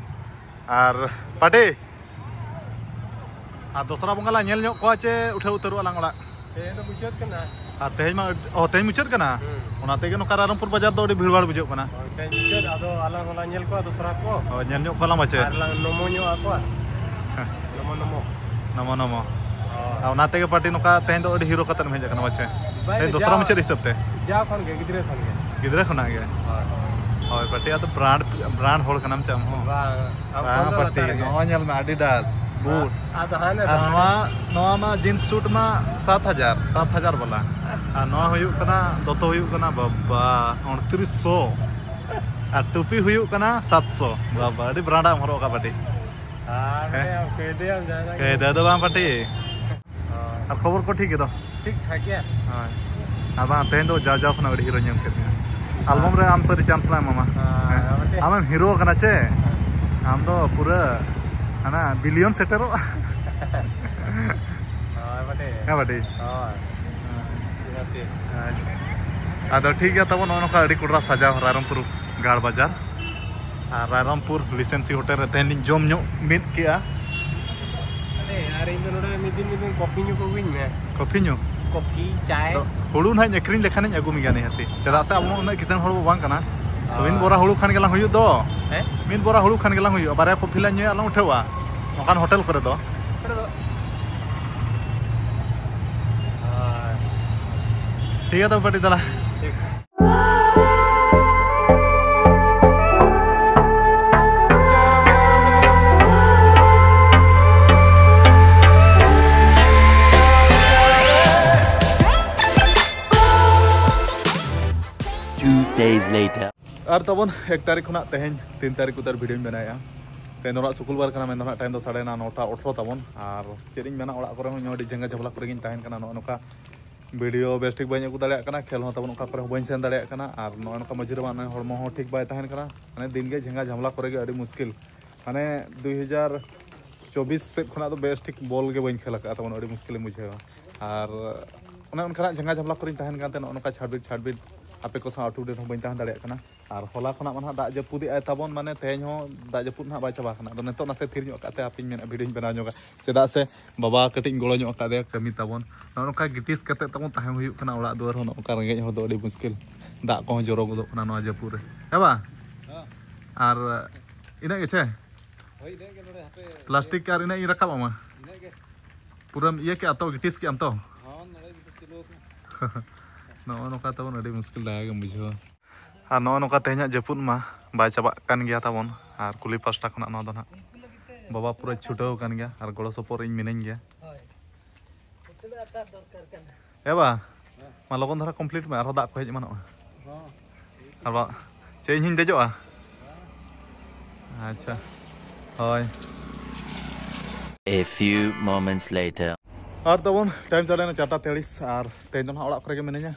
ᱟᱨ ᱯᱟᱴᱤ, ᱟᱨ ᱫᱚᱥᱨᱟ ᱵᱚᱸᱜᱟ ᱞᱟᱝ ᱧᱮᱞ ᱧᱚᱜ ᱠᱚᱣᱟ ᱪᱮ ᱩᱴᱷᱟᱹᱣ ᱩᱛᱟᱹᱨᱚᱜᱼᱟ ᱞᱟᱝ ᱚᱲᱟᱜ᱾ ᱛᱮᱦᱮᱧ ᱫᱚ ᱢᱩᱪᱟᱹᱫ ᱠᱟᱱᱟ᱾ ᱟᱨ ᱛᱮᱦᱮᱧ ᱢᱟ ᱟᱹᱰ-, ᱚ, ᱛᱮᱦᱮᱧ ᱢᱩᱪᱟᱹᱫ ᱠᱟᱱᱟ? ᱦᱩᱸ᱾ ᱚᱱᱟ ᱛᱮᱜᱮ ᱱᱚᱝᱠᱟ ᱨᱟᱭᱨᱚᱝᱯᱩᱨ ᱵᱟᱡᱟᱨ ᱫᱚ ᱟᱹᱰᱤ ᱵᱷᱤᱲ ᱵᱷᱟᱲ ᱵᱩᱡᱷᱟᱹᱜ ᱠᱟᱱᱟ᱾ ᱦᱳᱭ, ᱛᱮᱦᱮᱧ ᱢᱩᱪᱟᱹᱫ, ᱟᱫᱚ ᱟᱞᱟᱝ ᱦᱚᱸᱞᱟᱝ ᱧᱮᱞ ᱠᱚᱣᱟ ᱫᱚᱥᱨᱟ ᱠᱚ᱾ ᱦᱳᱭ, ᱧᱮᱞ ᱧᱚᱜ ᱠᱚᱣᱟ ᱞᱟᱝ ᱯᱟᱪᱮ᱾ ᱟᱨ ᱞᱟᱝ ᱱᱚᱢᱚ ᱧᱚᱜ ᱟᱠᱚᱣᱟ᱾ ᱦᱮᱸ᱾ ᱱᱚᱢᱚ, ᱱᱚᱢᱚ᱾ ᱱᱚᱢᱚ, ᱱᱚᱢᱚ᱾ ᱦᱳᱭ᱾ ᱟᱨ ᱚᱱᱟ ᱛᱮᱜᱮ ᱯᱟᱴᱤ ᱱᱚᱝᱠᱟ ᱛᱮᱦᱮᱧ ᱫᱚ ᱟᱹᱰᱤ ᱦᱤᱨᱳ ᱠᱟᱛᱮᱢ ᱦᱮᱡ ᱟᱠᱟᱱᱟ ᱯᱟᱪᱮ᱾ ᱵᱟᱭ ᱛᱮᱦᱮᱧ ᱫᱚᱥᱨᱟ ᱡᱟ-, ᱢᱩᱪᱟᱹᱫ ᱦᱤᱥᱟᱹᱵ ᱛᱮ᱾ ᱡᱟᱣ ᱠᱷᱚᱱ ᱜᱮ, ᱜᱤᱫᱽᱨᱟᱹ ᱠᱷᱚᱱ ᱜᱮ᱾ ᱜᱤᱫᱽᱨᱟᱹ ᱠᱷᱚᱱᱟᱜ ᱜᱮ? ᱦᱳᱭ᱾ ᱦᱳᱭ, ᱯᱟᱴᱤ ᱟᱫᱚ brand, brand ᱦᱚᱲ ᱠᱟᱱᱟᱢ ᱪᱮ ᱟᱢ ᱦᱚᱸ? ᱵᱟᱝ, ᱟᱢ ᱵᱟᱝ ᱠᱷᱚᱱ ᱫᱚ ᱯᱟᱴᱤ, ᱞᱟᱛᱟᱨ ᱜᱮ᱾ ᱱᱚᱜᱼᱚᱭ ᱧᱮᱞ ᱢᱮ Adidas, boot᱾ ᱟᱫᱚ ᱦᱟᱱᱮ ᱟᱨ ᱫᱚ ᱱᱚᱣᱟ, ᱱᱚᱣᱟ ᱢᱟ jeans suit ᱢᱟ ᱥᱟᱛ ᱦᱟᱡᱟᱨ, ᱥᱟᱛ ᱦᱟᱡᱟᱨ ᱵᱟᱞᱟ᱾ ᱟᱨ ᱱᱚᱣᱟ ᱦᱩᱭᱩᱜ ᱠᱟᱱᱟ, ᱫᱚᱛᱚ ᱦᱩᱭᱩᱜ ᱠᱟᱱᱟ ᱵᱟᱵᱟ ᱩᱱᱛᱨᱤᱥ ᱥᱚ᱾ ᱟᱨ ᱴᱩᱯᱤ ᱦᱩᱭᱩᱜ ᱠᱟᱱᱟ ᱥᱟᱛᱥᱚ᱾ ᱵᱟᱵᱟ, ᱟᱹᱰᱤ ᱵᱨᱟᱱᱰᱟᱜ ᱮᱢ ᱦᱚᱨᱚᱜ ᱟᱠᱟᱫ ᱯᱟᱹᱴᱤ᱾ ᱟᱨ ᱦᱮᱸ? ᱠᱟᱹᱭᱫᱟᱹᱭᱟᱢ ᱡᱟᱦᱟᱱᱟᱜ ᱜᱮ᱾ ᱠᱟᱹᱭᱫᱟᱹ ᱫᱚ ᱵᱟᱝ ᱯᱟᱹᱴᱤ᱾ ᱦᱳᱭ᱾ ᱟᱨ ᱠᱷᱚᱵᱚᱨ ᱠᱚ ᱴᱷᱤᱠ ᱜᱮᱫᱚ? ᱴᱷᱤᱠ ᱴᱷᱟᱠ ᱜᱮᱭᱟ᱾ ᱦᱳᱭ᱾ ᱟᱨ ᱵᱟᱝ, ᱛᱮᱦᱮᱧ ᱫᱚ ᱡᱟᱣ ᱡᱟᱣ ᱠᱷᱚᱱᱟᱜ ᱟᱹᱰᱤ ᱦᱤᱨᱳ ᱧᱮᱞ ᱠᱮᱫ ᱢᱮᱭᱟ᱾ ᱟᱞᱵᱚᱢ ᱨᱮ ᱟᱢ ᱯᱟᱹᱨᱤ ᱪᱟᱱᱥ ᱞᱮ ᱮᱢᱟᱢᱟ᱾ ᱦᱮᱸ, ᱦᱮᱸ? ᱢᱤᱫᱴᱮᱡ᱾ ᱟᱢᱮᱢ ᱦᱤᱨᱳ ᱟᱠᱟᱱᱟ ᱪᱮ? ᱟᱢ ᱫᱚ ᱯᱩᱨᱟᱹ ᱦᱟᱱᱟ ᱵᱤᱞᱤᱭᱚᱱ ᱥᱮᱴᱮᱨᱚᱜᱼᱟ᱾ ᱦᱳᱭ, ᱵᱟᱴᱮ᱾ ᱦᱮᱸ, ᱵᱟᱴᱮ᱾ ᱦᱳᱭ᱾ ᱦᱳᱭ᱾ ᱟᱫᱚ ᱴᱷᱤᱠ ᱜᱮᱭᱟ ᱛᱟᱵᱚᱱ, ᱱᱚᱜᱼᱚ ᱱᱚᱝᱠᱟ ᱟᱹᱰᱤ ᱠᱚᱰᱨᱟ ᱥᱟᱡᱟᱣ ᱨᱟᱭᱨᱚᱝᱯᱩᱨ ᱜᱟᱲ ᱵᱟᱡᱟᱨ᱾ ᱟᱨ ᱨᱟᱭᱨᱚᱝᱯᱩᱨ ᱞᱤᱥᱮᱱᱥᱤ ᱦᱳᱴᱮᱞ ᱨᱮ ᱛᱮᱦᱮᱧ ᱞᱤᱧ ᱡᱚᱢ ᱧᱚᱜ ᱢᱤᱫ ᱠᱮᱜᱼᱟ᱾ ᱟᱨᱮ, ᱟᱨ ᱤᱧ ᱫᱚ ᱱᱚᱰᱮ ᱢᱤᱫ ᱫᱤᱱ ᱢᱤᱫ ᱫᱤᱱ ᱠᱚᱯᱷᱤ ᱧᱩ ᱠᱚ ᱟᱹᱜᱩᱧ ᱢᱮ᱾ ᱠᱚᱯᱷᱤ ᱧᱩ? ᱠᱚᱯᱷᱤ, ᱪᱟᱭ᱾ ᱟᱫᱚ ᱦᱩᱲᱩ ᱱᱟᱦᱟᱜ ᱤᱧ ᱟᱹᱠᱷᱨᱤᱧ ᱞᱮᱠᱷᱟᱱᱤᱧ ᱟᱹᱜᱩ ᱢᱮᱭᱟ ᱱᱤᱦᱟᱹᱛᱤ᱾ ᱪᱮᱫᱟᱜ ᱥᱮ ᱟᱵᱚ ᱩᱱᱟᱹᱜ ᱠᱤᱥᱟᱹᱬ ᱦᱚᱲ ᱵᱚ ᱵᱟᱝ ᱠᱟᱱᱟ᱾ ᱛᱚ ᱢᱤᱫ ᱦᱳᱭ᱾ ᱵᱚᱨᱟ ᱦᱩᱲᱩ ᱠᱷᱟᱱ ᱜᱮᱞᱟᱝ ᱦᱩᱭᱩᱜ ᱫᱚ᱾ ᱦᱮᱸ? ᱢᱤᱫ ᱵᱚᱨᱟ ᱦᱩᱲᱩ ᱠᱷᱟᱱ ᱜᱮᱞᱟᱝ ᱦᱩᱭᱩᱜᱼᱟ, ᱵᱟᱨᱭᱟ ᱠᱚᱯᱷᱤ ᱞᱟᱝ ᱧᱩᱭᱟ ᱟᱨ ᱞᱟᱝ ᱩᱴᱷᱟᱹᱣᱟ᱾ ᱱᱚᱝᱠᱟᱱ ᱦᱳᱴᱮᱞ ᱠᱚᱨᱮ ᱫᱚ᱾ ᱱᱚᱰᱮ ᱫᱚ᱾ ᱦᱳᱭ᱾ ᱴᱷᱤᱠ ᱜᱮᱭᱟ ᱛᱚᱵᱮ ᱯᱟᱹᱴᱤ ᱫᱟᱞᱟ᱾ ᱴᱷᱤᱠ᱾ Two days later. ᱟᱨ ᱛᱟᱵᱚᱱ ᱮᱠ ᱛᱟᱹᱨᱤᱠᱷ ᱠᱷᱚᱱᱟᱜ ᱛᱮᱦᱮᱧ ᱛᱤᱱ ᱛᱟᱹᱨᱤᱠᱷ ᱩᱛᱟᱹᱨ ᱵᱷᱤᱰᱤᱭᱳᱧ ᱵᱮᱱᱟᱣᱮᱫᱼᱟ᱾ ᱛᱮᱦᱮᱧ ᱫᱚ ᱱᱟᱦᱟᱜ ᱥᱩᱠᱩᱞ ᱵᱟᱨ ᱠᱟᱱᱟ, ᱢᱮᱱᱫᱚ ᱱᱟᱦᱟᱜ ᱴᱟᱭᱤᱢ ᱫᱚ ᱥᱟᱲᱮ ᱱᱚ, ᱱᱚᱴᱟ ᱟᱴᱷᱨᱚ ᱛᱟᱵᱚᱱ᱾ ᱟᱨ ᱪᱮᱫ ᱤᱧ ᱢᱮᱱᱟ, ᱚᱲᱟᱜ ᱠᱚᱨᱮ ᱦᱚᱸ ᱤᱧ ᱦᱚᱸ ᱟᱹᱰᱤ ᱡᱟᱸᱜᱟ ᱡᱷᱟᱢᱞᱟ ᱠᱚᱨᱮ ᱜᱤᱧ ᱛᱟᱦᱮᱱ ᱠᱟᱱᱟ᱾ ᱱᱚᱜᱼᱚ ᱱᱚᱝᱠᱟ ᱵᱷᱤᱰᱤᱭᱳ ᱵᱮᱥ ᱴᱷᱤᱠ ᱵᱟᱹᱧ ᱟᱹᱜᱩ ᱫᱟᱲᱮᱭᱟᱜ ᱠᱟᱱᱟ, ᱠᱷᱮᱞ ᱦᱚᱸ ᱛᱟᱵᱚᱱ ᱚᱠᱟ ᱠᱚᱨᱮ ᱦᱚᱸ ᱵᱟᱹᱧ ᱥᱮᱱ ᱫᱟᱲᱮᱭᱟᱜ ᱠᱟᱱᱟ᱾ ᱟᱨ ᱱᱚᱜᱼᱚ ᱱᱚᱝᱠᱟ ᱢᱟᱹᱡᱷᱤ ᱨᱮᱢᱟ ᱱᱚᱜᱼᱚᱭ ᱦᱚᱲᱢᱚ ᱦᱚᱸ ᱴᱷᱤᱠ ᱵᱟᱭ ᱛᱟᱦᱮᱱ ᱠᱟᱱᱟ, ᱢᱟᱱᱮ ᱫᱤᱱ ᱜᱮ ᱡᱷᱟᱸᱜᱟ ᱡᱷᱟᱢᱞᱟ ᱠᱚᱨᱮ ᱜᱮ ᱟᱹᱰᱤ ᱢᱩᱥᱠᱤᱞ᱾ ᱢᱟᱱᱮ ᱫᱩᱭ ᱦᱟᱡᱟᱨ ᱪᱚᱵᱵᱤᱥ ᱥᱮᱫ ᱠᱷᱚᱱᱟᱜ ᱫᱚ ᱵᱮᱥ ᱴᱷᱤᱠ ᱵᱚᱞ ᱜᱮ ᱵᱟᱹᱧ ᱠᱷᱮᱞ ᱟᱠᱟᱫᱼᱟ, ᱛᱟᱵᱚᱱ ᱟᱹᱰᱤ ᱢᱩᱥᱠᱤᱞᱤᱧ ᱵᱩᱡᱷᱟᱹᱣᱟ᱾ ᱟᱨ ᱚᱱᱮ ᱚᱱᱠᱟᱱᱟᱜ ᱡᱷᱟᱸᱜᱟ ᱡᱷᱟᱢᱞᱟ ᱠᱚᱨᱮᱧ ᱛᱟᱦᱮᱱ ᱠᱟᱱ ᱛᱟᱦᱮᱸ, ᱱᱚᱜᱼᱚ ᱱᱚᱝᱠᱟ ᱪᱷᱟᱰᱵᱤᱴ ᱪᱷᱟᱰᱵᱤᱴ ᱟᱯᱮ ᱠᱚ ᱥᱟᱶ up to date ᱦᱚᱸ ᱵᱟᱹᱧ ᱛᱟᱦᱮᱸ ᱫᱟᱲᱮᱭᱟᱜ ᱠᱟᱱᱟ᱾ ᱟᱨ ᱦᱚᱞᱟ ᱠᱷᱚᱱᱟᱜ ᱢᱟ ᱱᱟᱦᱟᱜ ᱫᱟᱜ ᱡᱟᱹᱯᱩᱫ ᱮᱜᱼᱟᱭ ᱛᱟᱵᱚᱱ, ᱢᱟᱱᱮ ᱛᱮᱦᱮᱧ ᱦᱚᱸ ᱫᱟᱜ ᱡᱟᱹᱯᱩᱫ ᱱᱟᱦᱟᱜ ᱵᱟᱭ ᱪᱟᱵᱟ ᱟᱠᱟᱱᱟ᱾ ᱟᱫᱚ ᱱᱤᱛᱚᱜ ᱱᱟᱥᱮ ᱛᱷᱤᱨ ᱧᱚᱜ ᱟᱠᱟᱫ ᱛᱮ ᱦᱟᱯᱮᱧ ᱢᱮᱱᱟ ᱵᱷᱤᱰᱤᱭᱳᱧ ᱵᱮᱱᱟᱣ ᱧᱚᱜᱟ, ᱪᱮᱫᱟᱜ ᱥᱮ ᱵᱟᱵᱟ ᱠᱟᱹᱴᱤᱡ ᱤᱧ ᱜᱚᱲᱚ ᱧᱚᱜ ᱟᱠᱟᱫᱮᱭᱟ ᱠᱟᱹᱢᱤ ᱛᱟᱵᱚᱱ᱾ ᱱᱚᱜᱼᱚ ᱱᱚᱝᱠᱟ ᱜᱤᱴᱤᱥ ᱠᱟᱛᱮᱫ ᱛᱟᱵᱚᱱ ᱛᱟᱦᱮᱸ ᱦᱩᱭᱩᱜ ᱠᱟᱱᱟ ᱚᱲᱟᱜ ᱫᱩᱣᱟᱹᱨ ᱦᱚᱸ, ᱱᱚᱜᱼᱚ ᱱᱚᱝᱠᱟ ᱨᱮᱸᱜᱮᱡ ᱦᱚᱲ ᱫᱚ ᱟᱹᱰᱤ ᱢᱩᱥᱠᱤᱞ᱾ ᱫᱟᱜ ᱠᱚᱦᱚᱸ ᱡᱚᱨᱚ ᱜᱚᱫᱚᱜ ᱠᱟᱱᱟ ᱱᱚᱣᱟ ᱡᱟᱹᱯᱩᱫ ᱨᱮ, ᱦᱮᱸ ᱵᱟᱝ? ᱦᱮᱸ᱾ ᱟᱨ ᱤᱱᱟᱹᱜ ᱜᱮ ᱪᱮ? ᱦᱳᱭ, ᱤᱱᱟᱹᱜ ᱜᱮ ᱱᱚᱰᱮ ᱦᱟᱯᱮ᱾ ᱯᱞᱟᱥᱴᱤᱠ ᱟᱨ ᱤᱱᱟᱹᱜ ᱤᱧ ᱨᱟᱠᱟᱵ ᱟᱢᱟ᱾ ᱤᱱᱟᱹᱜ ᱜᱮ᱾ ᱯᱩᱨᱟᱹᱢ ᱤᱭᱟᱹ ᱠᱮᱜᱼᱟ ᱛᱚ, ᱜᱤᱴᱤᱥ ᱠᱮᱜᱼᱟᱢ ᱛᱚ? ᱦᱚᱸ, ᱱᱚᱰᱮ ᱜᱤᱴᱤᱥ ᱪᱟᱹᱞᱩ ᱟᱠᱟᱱᱟ᱾ ᱱᱚᱜᱼᱚ ᱱᱚᱝᱠᱟ ᱛᱟᱵᱚᱱ ᱟᱹᱰᱤ ᱢᱩᱥᱠᱤᱞ ᱫᱟᱭᱟ ᱜᱮᱢ ᱵᱩᱡᱷᱟᱹᱣᱟ᱾ ᱟᱨ ᱱᱚᱜᱼᱚ ᱱᱚᱝᱠᱟ ᱛᱮᱦᱮᱧᱟᱜ ᱡᱟᱹᱯᱩᱫ ᱢᱟ ᱵᱟᱭ ᱪᱟᱵᱟᱜ ᱠᱟᱱ ᱜᱮᱭᱟ ᱛᱟᱵᱚᱱ᱾ ᱟᱨ ᱠᱩᱞᱦᱤ ᱯᱟᱥᱴᱟ ᱠᱷᱚᱱᱟᱜ ᱱᱚᱣᱟ ᱫᱚ ᱱᱟᱦᱟᱜ ᱵᱟᱵᱟ ᱯᱩᱨᱟᱹ ᱪᱷᱩᱴᱟᱹᱣ ᱟᱠᱟᱱ ᱜᱮᱭᱟ ᱟᱨ ᱜᱚᱲᱚ ᱥᱚᱯᱚᱦᱚᱫ ᱨᱮ ᱤᱧ ᱢᱤᱱᱟᱹᱧ ᱜᱮᱭᱟ᱾ ᱦᱳᱭ᱾ ᱩᱛᱩ ᱫᱚ ᱟᱴᱟ ᱫᱚᱨᱠᱟᱨ ᱠᱟᱱᱟ᱾ ᱮ ᱵᱟ, ᱢᱟ ᱞᱚᱜᱚᱱ ᱫᱷᱟᱨᱟ complete ᱢᱮ, ᱟᱨᱦᱚᱸ ᱫᱟᱜ ᱠᱚ ᱦᱮᱡ ᱮᱢᱟᱱᱚᱜᱼᱟ᱾ ᱦᱚᱸ᱾ ᱟᱨ ᱵᱟ-, ᱪᱮᱫ, ᱤᱧ ᱦᱚᱧ ᱫᱮᱡᱚᱜᱼᱟ? ᱟᱪᱪᱷᱟ, ᱦᱳᱭ᱾ A few moments later. ᱟᱨ ᱛᱟᱵᱚᱱ ᱴᱟᱭᱤᱢ ᱪᱟᱞᱟᱣᱮᱱᱟ ᱪᱟᱨᱴᱟ ᱛᱤᱨᱤᱥ, ᱟᱨ ᱛᱮᱦᱮᱧ ᱫᱚ ᱱᱟᱦᱟᱜ ᱚᱲᱟᱜ ᱠᱚᱨᱮ ᱜᱮ ᱢᱤᱱᱟᱹᱧᱟ᱾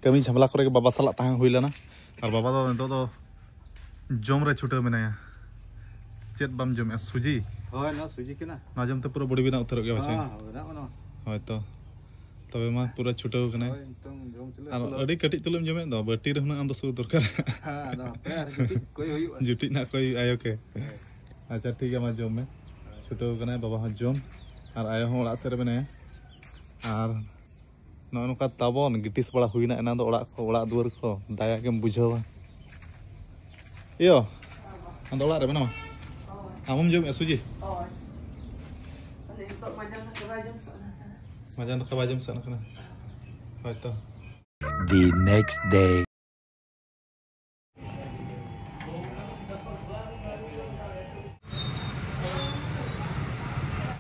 ᱠᱟᱹᱢᱤ ᱡᱷᱟᱢᱮᱞᱟ ᱠᱚᱨᱮ ᱜᱮ ᱵᱟᱵᱟ ᱥᱟᱞᱟᱜ ᱛᱟᱦᱮᱸ ᱦᱩᱭ ᱞᱮᱱᱟ, ᱟᱨ ᱵᱟᱵᱟ ᱫᱚ ᱱᱤᱛᱚᱜ ᱫᱚ ᱡᱚᱢ ᱨᱮ ᱪᱷᱩᱴᱟᱹᱣ ᱢᱮᱱᱟᱭᱟ᱾ ᱪᱮᱫ ᱵᱟᱢ ᱡᱚᱢᱮᱜᱼᱟ? ᱥᱩᱡᱤ? ᱦᱳᱭ, ᱱᱚᱣᱟ ᱥᱩᱡᱤ ᱠᱟᱱᱟ᱾ ᱱᱚᱣᱟ ᱡᱚᱢ ᱛᱮ ᱯᱩᱨᱟᱹ ᱵᱚᱰᱤ ᱵᱮᱱᱟᱣ ᱩᱛᱟᱹᱨᱚᱜ ᱜᱮᱭᱟ ᱯᱟᱪᱮ? ᱦᱮᱸ, ᱵᱮᱱᱟᱣ ᱜᱟᱱᱚᱜᱼᱟ᱾ ᱦᱳᱭ ᱛᱚ, ᱛᱚᱵᱮ ᱢᱟ ᱯᱩᱨᱟᱹ ᱪᱷᱩᱴᱟᱹᱣ ᱠᱟᱱᱟᱭ᱾ ᱦᱳᱭ, ᱱᱤᱛᱚᱝ ᱡᱚᱢ ᱦᱚᱪᱚ ᱞᱮ ᱟᱨ ᱦᱩᱭᱩᱜᱼᱟ᱾ ᱟᱹᱰᱤ ᱠᱟᱹᱴᱤᱡ ᱛᱩᱞᱩᱡ ᱮᱢ ᱡᱚᱢᱮᱫ ᱫᱚ, ᱵᱟᱹᱴᱤ ᱨᱮ ᱦᱩᱱᱟᱹᱝ ᱟᱢ ᱫᱚ ᱥᱩᱨ ᱫᱚᱨᱠᱟᱨ᱾ ᱦᱮᱸ, ᱟᱫᱚ ᱦᱟᱯᱮ ᱟᱨ ᱡᱩᱴᱤᱡ ᱠᱚᱭ ᱦᱩᱭᱩᱜᱼᱟ᱾ ᱡᱩᱴᱤᱡ ᱱᱟᱜ ᱠᱚᱭ ᱟᱭᱳ ᱠᱮ᱾ ᱦᱳᱭ᱾ ᱟᱪᱪᱷᱟ, ᱴᱷᱤᱠ ᱜᱮᱭᱟ, ᱢᱟ ᱡᱚᱢ ᱢᱮ᱾ ᱦᱳᱭ᱾ ᱪᱷᱩᱴᱟᱹᱣ ᱠᱟᱱᱟᱭ ᱵᱟᱵᱟ ᱦᱚᱸ ᱡᱚᱢ, ᱟᱨ ᱟᱭᱳ ᱦᱚᱸ ᱚᱲᱟᱜ ᱥᱮᱫ ᱨᱮ ᱢᱮᱱᱟᱭᱟ᱾ ᱟᱨ ᱱᱚᱜᱼᱚ ᱱᱚᱝᱠᱟ ᱛᱟᱵᱚᱱ ᱜᱤᱴᱤᱥ ᱵᱟᱲᱟ ᱦᱩᱭᱱᱟ ᱮᱱᱟᱝ ᱫᱚ ᱚᱲᱟᱜ ᱠᱚ, ᱚᱲᱟᱜ ᱫᱩᱣᱟᱹᱨ ᱠᱚ, ᱫᱟᱭᱟ ᱜᱮᱢ ᱵᱩᱡᱷᱟᱹᱣᱟ᱾ ᱤᱭᱳ, ᱟᱢ ᱫᱚ ᱚᱲᱟᱜ ᱨᱮ ᱢᱮᱱᱟᱢᱟ? ᱟᱢᱮᱢ ᱡᱚᱢᱮᱜᱼᱟ ᱥᱩᱡᱤ? ᱦᱳᱭ᱾ ᱟᱫᱚ ᱱᱤᱛᱚᱜ ᱢᱟᱸᱡᱟᱱ ᱫᱟᱠᱟ ᱵᱟᱭ ᱡᱚᱢ ᱥᱟᱱᱟ ᱠᱟᱱᱟ᱾ ᱢᱟᱸᱡᱟᱱ ᱫᱟᱠᱟ ᱵᱟᱭ ᱡᱚᱢ ᱥᱟᱱᱟ ᱠᱟᱱᱟ? ᱦᱳᱭ ᱛᱚ᱾ The next day.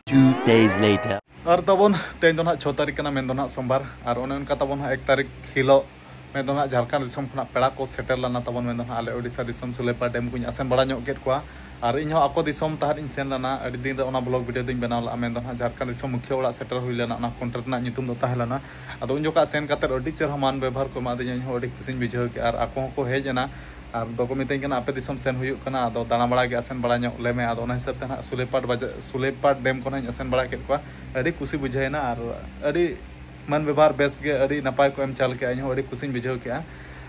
Two days later. ᱟᱨ ᱛᱟᱵᱚᱱ ᱛᱮᱦᱮᱧ ᱫᱚ ᱱᱟᱦᱟᱜ ᱪᱷᱚ ᱛᱟᱹᱨᱤᱠᱷ ᱠᱟᱱᱟ, ᱢᱮᱱ ᱫᱚ ᱱᱟᱦᱟᱜ ᱥᱳᱢᱵᱟᱨ, ᱟᱨ ᱚᱱᱮ ᱚᱱᱠᱟ ᱛᱟᱵᱚᱱ ᱦᱟᱸᱜ ᱮᱠ ᱛᱟᱹᱨᱤᱠᱷ ᱦᱤᱞᱳᱜ ᱢᱮᱱ ᱫᱚ ᱱᱟᱦᱟᱜ ᱡᱷᱟᱲᱠᱷᱚᱸᱰ ᱫᱤᱥᱚᱢ ᱠᱷᱚᱱᱟᱜ ᱯᱮᱲᱟ ᱠᱚ ᱥᱮᱴᱮᱨ ᱞᱮᱱᱟ ᱛᱟᱵᱚᱱ, ᱢᱮᱱ ᱫᱚ ᱱᱟᱦᱟᱜ ᱟᱞᱮ ᱳᱰᱤᱥᱟ ᱫᱤᱥᱚᱢ ᱥᱩᱞᱮᱯᱟᱲ ᱰᱮᱢ ᱠᱚᱧ ᱟᱥᱮᱱ ᱵᱟᱲᱟ ᱧᱚᱜ ᱠᱮᱫ ᱠᱚᱣᱟ᱾ ᱟᱨ ᱤᱧ ᱦᱚᱸ ᱟᱠᱚ ᱫᱤᱥᱚᱢ ᱛᱟᱦᱮᱸᱫ ᱤᱧ ᱥᱮᱱ ᱞᱮᱱᱟ᱾ ᱟᱹᱰᱤ ᱫᱤᱱ ᱨᱮ ᱚᱱᱟ ᱵᱞᱚᱜ ᱵᱷᱤᱰᱤᱭᱳ ᱫᱚᱧ ᱵᱮᱱᱟᱣ ᱞᱮᱫᱼᱟ, ᱢᱮᱱ ᱫᱚ ᱱᱟᱦᱟᱜ ᱡᱷᱟᱲᱠᱷᱚᱸᱰ ᱫᱤᱥᱚᱢ ᱢᱩᱠᱷᱤᱭᱟᱹ ᱚᱲᱟᱜ ᱥᱮᱴᱮᱨ ᱦᱩᱭ ᱞᱮᱱᱟ, ᱚᱱᱟ ᱠᱚᱱᱴᱨᱟᱠᱴ ᱨᱮᱱᱟᱜ ᱧᱩᱛᱩᱢ ᱫᱚ ᱛᱟᱦᱮᱸ ᱞᱮᱱᱟ᱾ ᱟᱫᱚ ᱩᱱ ᱡᱚᱠᱷᱚᱱ ᱥᱮᱱ ᱠᱟᱛᱮᱫ ᱟᱹᱰᱤ ᱪᱮᱦᱨᱟ ᱢᱟᱱ ᱵᱮᱵᱷᱟᱨ ᱠᱚ ᱮᱢᱟᱫᱤᱧᱟ, ᱤᱧ ᱦᱚᱸ ᱟᱹᱰᱤ ᱠᱩᱥᱤᱧ ᱵᱩᱡᱷᱟᱹᱣ ᱠᱮᱫᱼᱟ᱾ ᱟᱨ ᱟᱠᱚ ᱦᱚᱸᱠᱚ ᱦᱮᱡ ᱮᱱᱟ, ᱟᱨ ᱫᱚᱠᱚ ᱢᱤᱛᱟᱹᱧ ᱠᱟᱱᱟ, "ᱟᱯᱮ ᱫᱤᱥᱚᱢ ᱥᱮᱱ ᱦᱩᱭᱩᱜ ᱠᱟᱱᱟ, ᱟᱫᱚ ᱫᱟᱬᱟ ᱵᱟᱲᱟ ᱜᱮ ᱟᱥᱮᱱ ᱵᱟᱲᱟ ᱧᱚᱜ ᱞᱮᱢᱮ᱾" ᱟᱫᱚ ᱚᱱᱟ ᱦᱤᱥᱟᱹᱵ ᱛᱮ ᱱᱟᱦᱟᱜ ᱥᱩᱞᱮᱯᱟᱴ ᱵᱟᱡᱟ-, ᱥᱩᱞᱮᱯᱟᱴ ᱰᱮᱢ ᱠᱷᱚᱱ ᱦᱚᱸᱧ ᱟᱥᱮᱱ ᱵᱟᱲᱟ ᱠᱮᱫ ᱠᱚᱣᱟ᱾ ᱟᱹᱰᱤ ᱠᱩᱥᱤ ᱵᱩᱡᱷᱟᱹᱣᱮᱱᱟ ᱟᱨ ᱟᱹᱰᱤ ᱢᱟᱱ ᱵᱮᱵᱷᱟᱨ ᱵᱮᱥ ᱜᱮ, ᱟᱹᱰᱤ ᱱᱟᱯᱟᱭ ᱠᱚ ᱮᱢ ᱪᱟᱞ ᱠᱮᱜᱼᱟ, ᱤᱧ ᱦᱚᱸ ᱟᱹᱰᱤ ᱠᱩᱥᱤᱧ ᱵᱩᱡᱷᱟᱹᱣ ᱠᱮᱜᱼᱟ᱾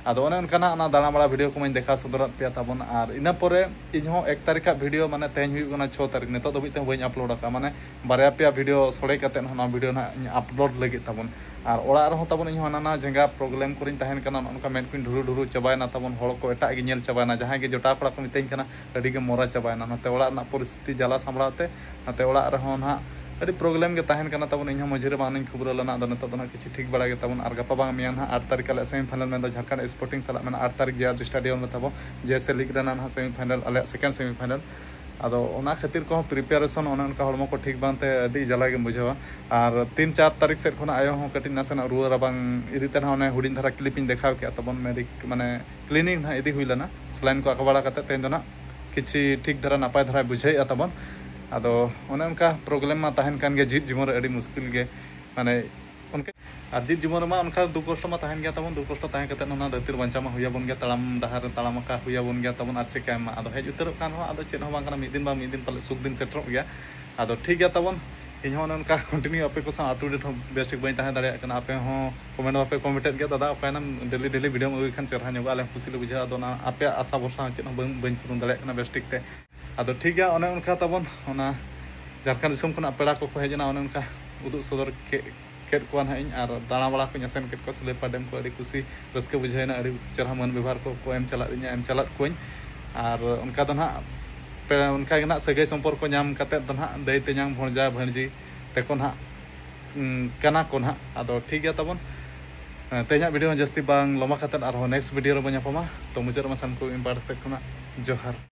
ᱟᱫᱚ ᱚᱱᱮ ᱚᱱᱠᱟᱱᱟᱜ ᱚᱱᱟ ᱫᱟᱬᱟ ᱵᱟᱲᱟ ᱵᱷᱤᱰᱤᱭᱳ ᱠᱚᱢᱟᱧ ᱫᱮᱠᱷᱟᱣ ᱥᱚᱫᱚᱨᱟᱫ ᱯᱮᱭᱟ ᱛᱟᱵᱚᱱ, ᱟᱨ ᱤᱱᱟᱹ ᱯᱚᱨᱮ ᱤᱧ ᱦᱚᱸ ᱮᱠ ᱛᱟᱹᱨᱤᱠᱷᱟᱜ ᱵᱷᱤᱰᱤᱭᱳ, ᱢᱟᱱᱮ ᱛᱮᱦᱮᱧ ᱦᱩᱭᱩᱜ ᱠᱟᱱᱟ ᱪᱷᱚ ᱛᱟᱹᱨᱤᱠᱷ, ᱱᱤᱛᱚᱜ ᱫᱷᱟᱹᱵᱤᱡ ᱛᱮᱦᱚᱸ ᱵᱟᱹᱧ ᱟᱯᱞᱳᱰ ᱟᱠᱟᱫᱼᱟ, ᱢᱟᱱᱮ ᱵᱟᱨᱭᱟ ᱯᱮᱭᱟ ᱵᱷᱤᱰᱤᱭᱳ ᱥᱚᱲᱮ ᱠᱟᱛᱮᱫ ᱦᱚᱸ ᱱᱚᱣᱟ ᱵᱷᱤᱰᱤᱭᱳ ᱱᱟᱦᱟᱜ ᱤᱧ ᱟᱯᱞᱳᱰ ᱞᱟᱹᱜᱤᱫ ᱛᱟᱵᱚᱱ᱾ ᱟᱨ ᱚᱲᱟᱜ ᱨᱮᱦᱚᱸ ᱛᱟᱵᱚᱱ ᱤᱧ ᱦᱚᱸ ᱦᱟᱱᱟ ᱱᱟᱣᱟ ᱡᱟᱸᱜᱟ ᱯᱨᱚᱵᱞᱮᱢ ᱠᱚᱨᱮᱧ ᱛᱟᱦᱮᱱ ᱠᱟᱱᱟ, ᱱᱚᱜᱼᱚ ᱱᱚᱝᱠᱟ ᱢᱮᱫ ᱠᱚᱧ ᱰᱷᱩᱨᱩ ᱰᱷᱩᱨᱩ ᱪᱟᱵᱟᱭᱮᱱᱟ ᱛᱟᱵᱚᱱ, ᱦᱚᱲ ᱠᱚ ᱮᱴᱟᱜ ᱜᱮ ᱧᱮᱞ ᱪᱟᱵᱟᱭᱮᱱᱟ, ᱡᱟᱦᱟᱸᱭ ᱜᱮ ᱡᱚᱴᱟᱣ ᱠᱚᱲᱟ ᱠᱚ ᱢᱤᱛᱟᱹᱧ ᱠᱟᱱᱟ, ᱟᱹᱰᱤ ᱜᱮ ᱢᱚᱨᱟ ᱪᱟᱵᱟᱭᱮᱱᱟ᱾ ᱱᱚᱛᱮ ᱚᱲᱟᱜ ᱨᱮᱱᱟᱜ ᱯᱚᱨᱤᱥᱛᱷᱤᱛᱤ ᱡᱟᱞᱟ ᱥᱟᱢᱵᱲᱟᱣ ᱛᱮ ᱱᱚᱛᱮ ᱚᱲᱟᱜ ᱨᱮᱦᱚᱸ ᱱᱟᱦᱟᱜ ᱟᱹᱰᱤ ᱯᱨᱚᱵᱞᱮᱢ ᱜᱮ ᱛᱟᱦᱮᱱ ᱠᱟᱱᱟ ᱛᱟᱵᱚᱱ᱾ ᱤᱧ ᱦᱚᱸ ᱢᱟᱹᱡᱷᱤ ᱨᱮ ᱵᱟᱝ ᱤᱧ ᱠᱷᱩᱵᱽᱨᱟᱹ ᱞᱮᱱᱟ, ᱟᱫᱚ ᱱᱤᱛᱚᱜ ᱫᱚ ᱱᱟᱦᱟᱜ ᱠᱤᱪᱷᱩ ᱴᱷᱤᱠ ᱵᱟᱲᱟ ᱜᱮ ᱛᱟᱵᱚᱱ᱾ ᱟᱨ ᱜᱟᱯᱟ ᱵᱟᱝ ᱢᱮᱭᱟᱝ ᱱᱟᱦᱟᱜ ᱟᱴ ᱛᱟᱹᱨᱤᱠᱷ ᱟᱞᱮᱭᱟᱜ ᱥᱮᱢᱤ ᱯᱷᱟᱭᱱᱟᱞ, ᱢᱮᱱᱫᱚ ᱡᱷᱟᱲᱠᱷᱚᱸᱰ ᱥᱯᱳᱨᱴᱤᱝ ᱥᱟᱞᱟᱜ ᱢᱮᱱᱟᱜᱼᱟ ᱟᱴ ᱛᱟᱹᱨᱤᱠᱷ ᱡᱮ ᱟᱨ ᱥᱴᱮᱰᱤᱭᱟᱢ ᱨᱮ ᱛᱟᱵᱚᱱ, ᱡᱮ ᱮᱥ ᱮ ᱞᱤᱜᱽ ᱨᱮᱱᱟᱜ ᱱᱟᱦᱟᱜ ᱥᱮᱢᱤ ᱯᱷᱟᱭᱱᱟᱞ, ᱟᱞᱮᱭᱟᱜ ᱥᱮᱠᱮᱱᱰ ᱥᱮᱢᱤ ᱯᱷᱟᱭᱱᱟᱞ᱾ ᱟᱫᱚ ᱚᱱᱟ ᱠᱷᱟᱹᱛᱤᱨ ᱠᱚᱦᱚᱸ ᱯᱨᱤᱯᱟᱨᱮᱥᱚᱱ ᱚᱱᱮ ᱚᱱᱠᱟ ᱦᱚᱲᱢᱚ ᱠᱚ ᱴᱷᱤᱠ ᱵᱟᱝᱛᱮ ᱟᱹᱰᱤ ᱡᱟᱞᱟ ᱜᱮᱢ ᱵᱩᱡᱷᱟᱹᱣᱟ᱾ ᱟᱨ ᱛᱤᱱ ᱪᱟᱨ ᱛᱟᱹᱨᱤᱠᱷ ᱥᱮᱫ ᱠᱷᱚᱱᱟᱜ ᱟᱭᱳ ᱦᱚᱸ ᱠᱟᱹᱴᱤᱡ ᱱᱟᱥᱮᱱᱟᱜ ᱨᱩᱣᱟᱹ ᱨᱟᱵᱟᱝ ᱤᱫᱤ ᱛᱮ ᱱᱟᱦᱟᱜ ᱚᱱᱮ ᱦᱩᱰᱤᱧ ᱫᱷᱟᱨᱟ ᱠᱞᱤᱯ ᱤᱧ ᱫᱮᱠᱷᱟᱣ ᱠᱮᱫᱼᱟ ᱛᱟᱵᱚᱱ, ᱢᱮᱰᱤᱠ ᱢᱟᱱᱮ ᱠᱞᱤᱱᱤᱠ ᱱᱟᱦᱟᱜ ᱤᱫᱤ ᱦᱩᱭ ᱞᱮᱱᱟ, ᱥᱮᱞᱟᱭᱤᱱ ᱠᱚ ᱟᱠᱟ ᱵᱟᱲᱟ ᱠᱟᱛᱮ ᱛᱮᱦᱮᱧ ᱫᱚ ᱱᱟᱦᱟᱜ ᱠᱤᱪᱷᱤ ᱴᱷᱤᱠ ᱫᱷᱟᱨᱟ ᱱᱟᱯᱟᱭ ᱫᱷᱟᱨᱟᱭ ᱵᱩᱡᱷᱟᱹᱣᱮᱫᱼᱟ ᱛᱟᱵᱚᱱ᱾ ᱟᱫᱚ ᱚᱱᱮ ᱚᱱᱠᱟ ᱯᱨᱚᱵᱞᱮᱢ ᱢᱟ ᱛᱟᱦᱮᱱ ᱠᱟᱱ ᱜᱮᱭᱟ, ᱡᱤᱣᱤᱫ ᱡᱤᱵᱚᱱ ᱨᱮ ᱟᱹᱰᱤ ᱢᱩᱥᱠᱤᱞ ᱜᱮ, ᱢᱟᱱᱮ ᱚᱱᱠᱟ ᱟᱨ ᱡᱤᱣᱤᱫ ᱡᱤᱵᱚᱱ ᱨᱮᱢᱟ ᱚᱱᱠᱟ ᱫᱩᱠ ᱠᱚᱥᱴᱚ ᱢᱟ ᱛᱟᱦᱮᱱ ᱜᱮᱭᱟ ᱛᱟᱵᱚᱱ, ᱫᱩᱠ ᱠᱚᱥᱴᱚ ᱛᱟᱦᱮᱸ ᱠᱟᱛᱮ ᱚᱱᱟ ᱫᱷᱟᱹᱨᱛᱤ ᱨᱮ ᱵᱟᱧᱪᱟᱣ ᱢᱟ ᱦᱩᱭ ᱟᱵᱚᱱ ᱜᱮᱭᱟ, ᱛᱟᱲᱟᱢ ᱰᱟᱦᱟᱨ ᱨᱮ ᱛᱟᱲᱟᱢ ᱟᱠᱟ ᱦᱩᱭ ᱟᱵᱚᱱ ᱜᱮᱭᱟ ᱛᱟᱵᱚᱱ᱾ ᱟᱨ ᱪᱮᱠᱟᱭᱟᱢ ᱢᱟ, ᱟᱫᱚ ᱦᱮᱡ ᱩᱛᱟᱹᱨᱚᱜ ᱠᱟᱱ ᱨᱮᱦᱚᱸ ᱟᱫᱚ ᱪᱮᱫ ᱦᱚᱸ ᱵᱟᱝ ᱠᱟᱱᱟ, ᱢᱤᱫ ᱫᱤᱱ ᱵᱟᱝ ᱢᱤᱫ ᱫᱤᱱ ᱯᱟᱞᱮ ᱥᱩᱠ ᱫᱤᱱ ᱥᱮᱴᱮᱨᱚᱜ ᱜᱮᱭᱟ᱾ ᱟᱫᱚ ᱴᱷᱤᱠ ᱜᱮᱭᱟ ᱛᱟᱵᱚᱱ, ᱤᱧ ᱦᱚᱸ ᱚᱱᱮ ᱚᱱᱠᱟ ᱠᱚᱱᱴᱤᱱᱤᱭᱩ ᱟᱯᱮ ᱠᱚ ᱥᱟᱶ ᱟᱯ ᱴᱩ ᱰᱮᱴ ᱦᱚᱸ ᱵᱮᱥ ᱴᱷᱤᱠ ᱵᱟᱹᱧ ᱛᱟᱦᱮᱸ ᱫᱟᱲᱮᱭᱟᱜ ᱠᱟᱱᱟ᱾ ᱟᱯᱮ ᱦᱚᱸ ᱠᱚᱢᱮᱱᱴ ᱵᱟᱯᱮ ᱠᱚᱢᱮᱱᱴᱮᱫ ᱜᱮᱭᱟ, ᱫᱟᱫᱟ ᱚᱠᱟᱭᱮᱱᱟᱢ, ᱰᱮᱞᱤ ᱰᱮᱞᱤ ᱵᱷᱤᱰᱤᱭᱳᱢ ᱟᱹᱜᱩᱭ ᱠᱷᱟᱱ ᱪᱮᱦᱨᱟ ᱧᱚᱜᱚᱜᱼᱟ, ᱟᱞᱮ ᱦᱚᱸ ᱠᱩᱥᱤ ᱞᱮ ᱵᱩᱡᱷᱟᱹᱣᱟ᱾ ᱟᱫᱚ ᱚᱱᱟ ᱟᱯᱮᱭᱟᱜ ᱟᱥᱟ ᱵᱷᱚᱨᱥᱟ ᱦᱚᱸ ᱪᱮᱫ ᱦᱚᱸ ᱵᱟᱹᱧ ᱵᱟᱹᱧ ᱯᱩᱨᱩᱱ ᱫᱟᱲᱮᱭᱟᱜ ᱠᱟᱱᱟ ᱵᱮᱥ ᱴᱷᱤᱠ ᱛᱮ᱾ ᱟᱫᱚ ᱴᱷᱤᱠ ᱜᱮᱭᱟ, ᱚᱱᱮ ᱚᱱᱠᱟ ᱛᱟᱵᱚᱱ ᱚᱱᱟ ᱡᱷᱟᱲᱠᱷᱚᱸᱰ ᱫᱤᱥᱚᱢ ᱠᱷᱚᱱᱟᱜ ᱯᱮᱲᱟ ᱠᱚᱠᱚ ᱦᱮᱡ ᱮᱱᱟ, ᱚᱱᱮ ᱚᱱᱠᱟ ᱩᱫᱩᱜ ᱥᱚᱫᱚᱨ ᱠᱮᱫ ᱠᱮᱫ ᱠᱚᱣᱟ ᱱᱟᱦᱟᱜ ᱤᱧ, ᱟᱨ ᱫᱟᱬᱟ ᱵᱟᱲᱟ ᱠᱚᱧ ᱟᱥᱮᱱ ᱠᱮᱫ ᱠᱚᱣᱟ ᱥᱩᱞᱟᱹᱭᱯᱟᱲ ᱰᱮᱢ ᱠᱚ᱾ ᱟᱹᱰᱤ ᱠᱩᱥᱤ ᱨᱟᱹᱥᱠᱟᱹ ᱵᱩᱡᱷᱟᱹᱣᱮᱱᱟ, ᱟᱹᱰᱤ ᱪᱮᱦᱨᱟ ᱢᱟᱹᱱ ᱵᱮᱵᱷᱟᱨ ᱠᱚ ᱠᱚ ᱮᱢ ᱪᱟᱞᱟᱫ ᱫᱤᱧᱟ, ᱮᱢ ᱪᱟᱞᱟᱫ ᱠᱚᱣᱟᱧ᱾ ᱟᱨ ᱚᱱᱠᱟ ᱫᱚ ᱱᱟᱦᱟᱜ ᱯᱮ ᱚᱱᱠᱟ ᱜᱮ ᱱᱟᱦᱟᱜ ᱥᱟᱹᱜᱟᱹᱭ ᱥᱚᱢᱯᱚᱨᱠᱚ ᱧᱟᱢ ᱠᱟᱛᱮᱫ ᱫᱚ ᱱᱟᱦᱟᱜ ᱫᱟᱹᱭ ᱛᱮᱧᱟᱝ ᱵᱷᱚᱬᱡᱟ ᱵᱷᱟᱹᱬᱡᱤ ᱛᱮᱠᱚ ᱱᱟᱦᱟᱜ, ᱩᱸ, ᱠᱟᱱᱟ ᱠᱚ ᱱᱟᱦᱟᱜ᱾ ᱟᱫᱚ ᱴᱷᱤᱠ ᱜᱮᱭᱟ ᱛᱟᱵᱚᱱ, ᱮᱸ, ᱛᱮᱦᱮᱧᱟᱜ ᱵᱷᱤᱰᱤᱭᱳ ᱦᱚᱸ ᱡᱟᱹᱥᱛᱤ ᱵᱟᱝ ᱞᱚᱢᱵᱟ ᱠᱟᱛᱮᱫ ᱟᱨᱦᱚᱸ ᱱᱮᱠᱥᱴ ᱵᱷᱤᱰᱤᱭᱳ ᱨᱮᱵᱚᱱ ᱧᱟᱯᱟᱢᱟ᱾ ᱛᱚ ᱢᱩᱪᱟᱹᱫ ᱨᱮᱢᱟ ᱥᱟᱱᱠᱩ ᱤᱧ ᱯᱟᱦᱴᱟ ᱥᱮᱫ ᱠᱷᱚᱱᱟᱜ ᱡᱚᱦᱟᱨ᱾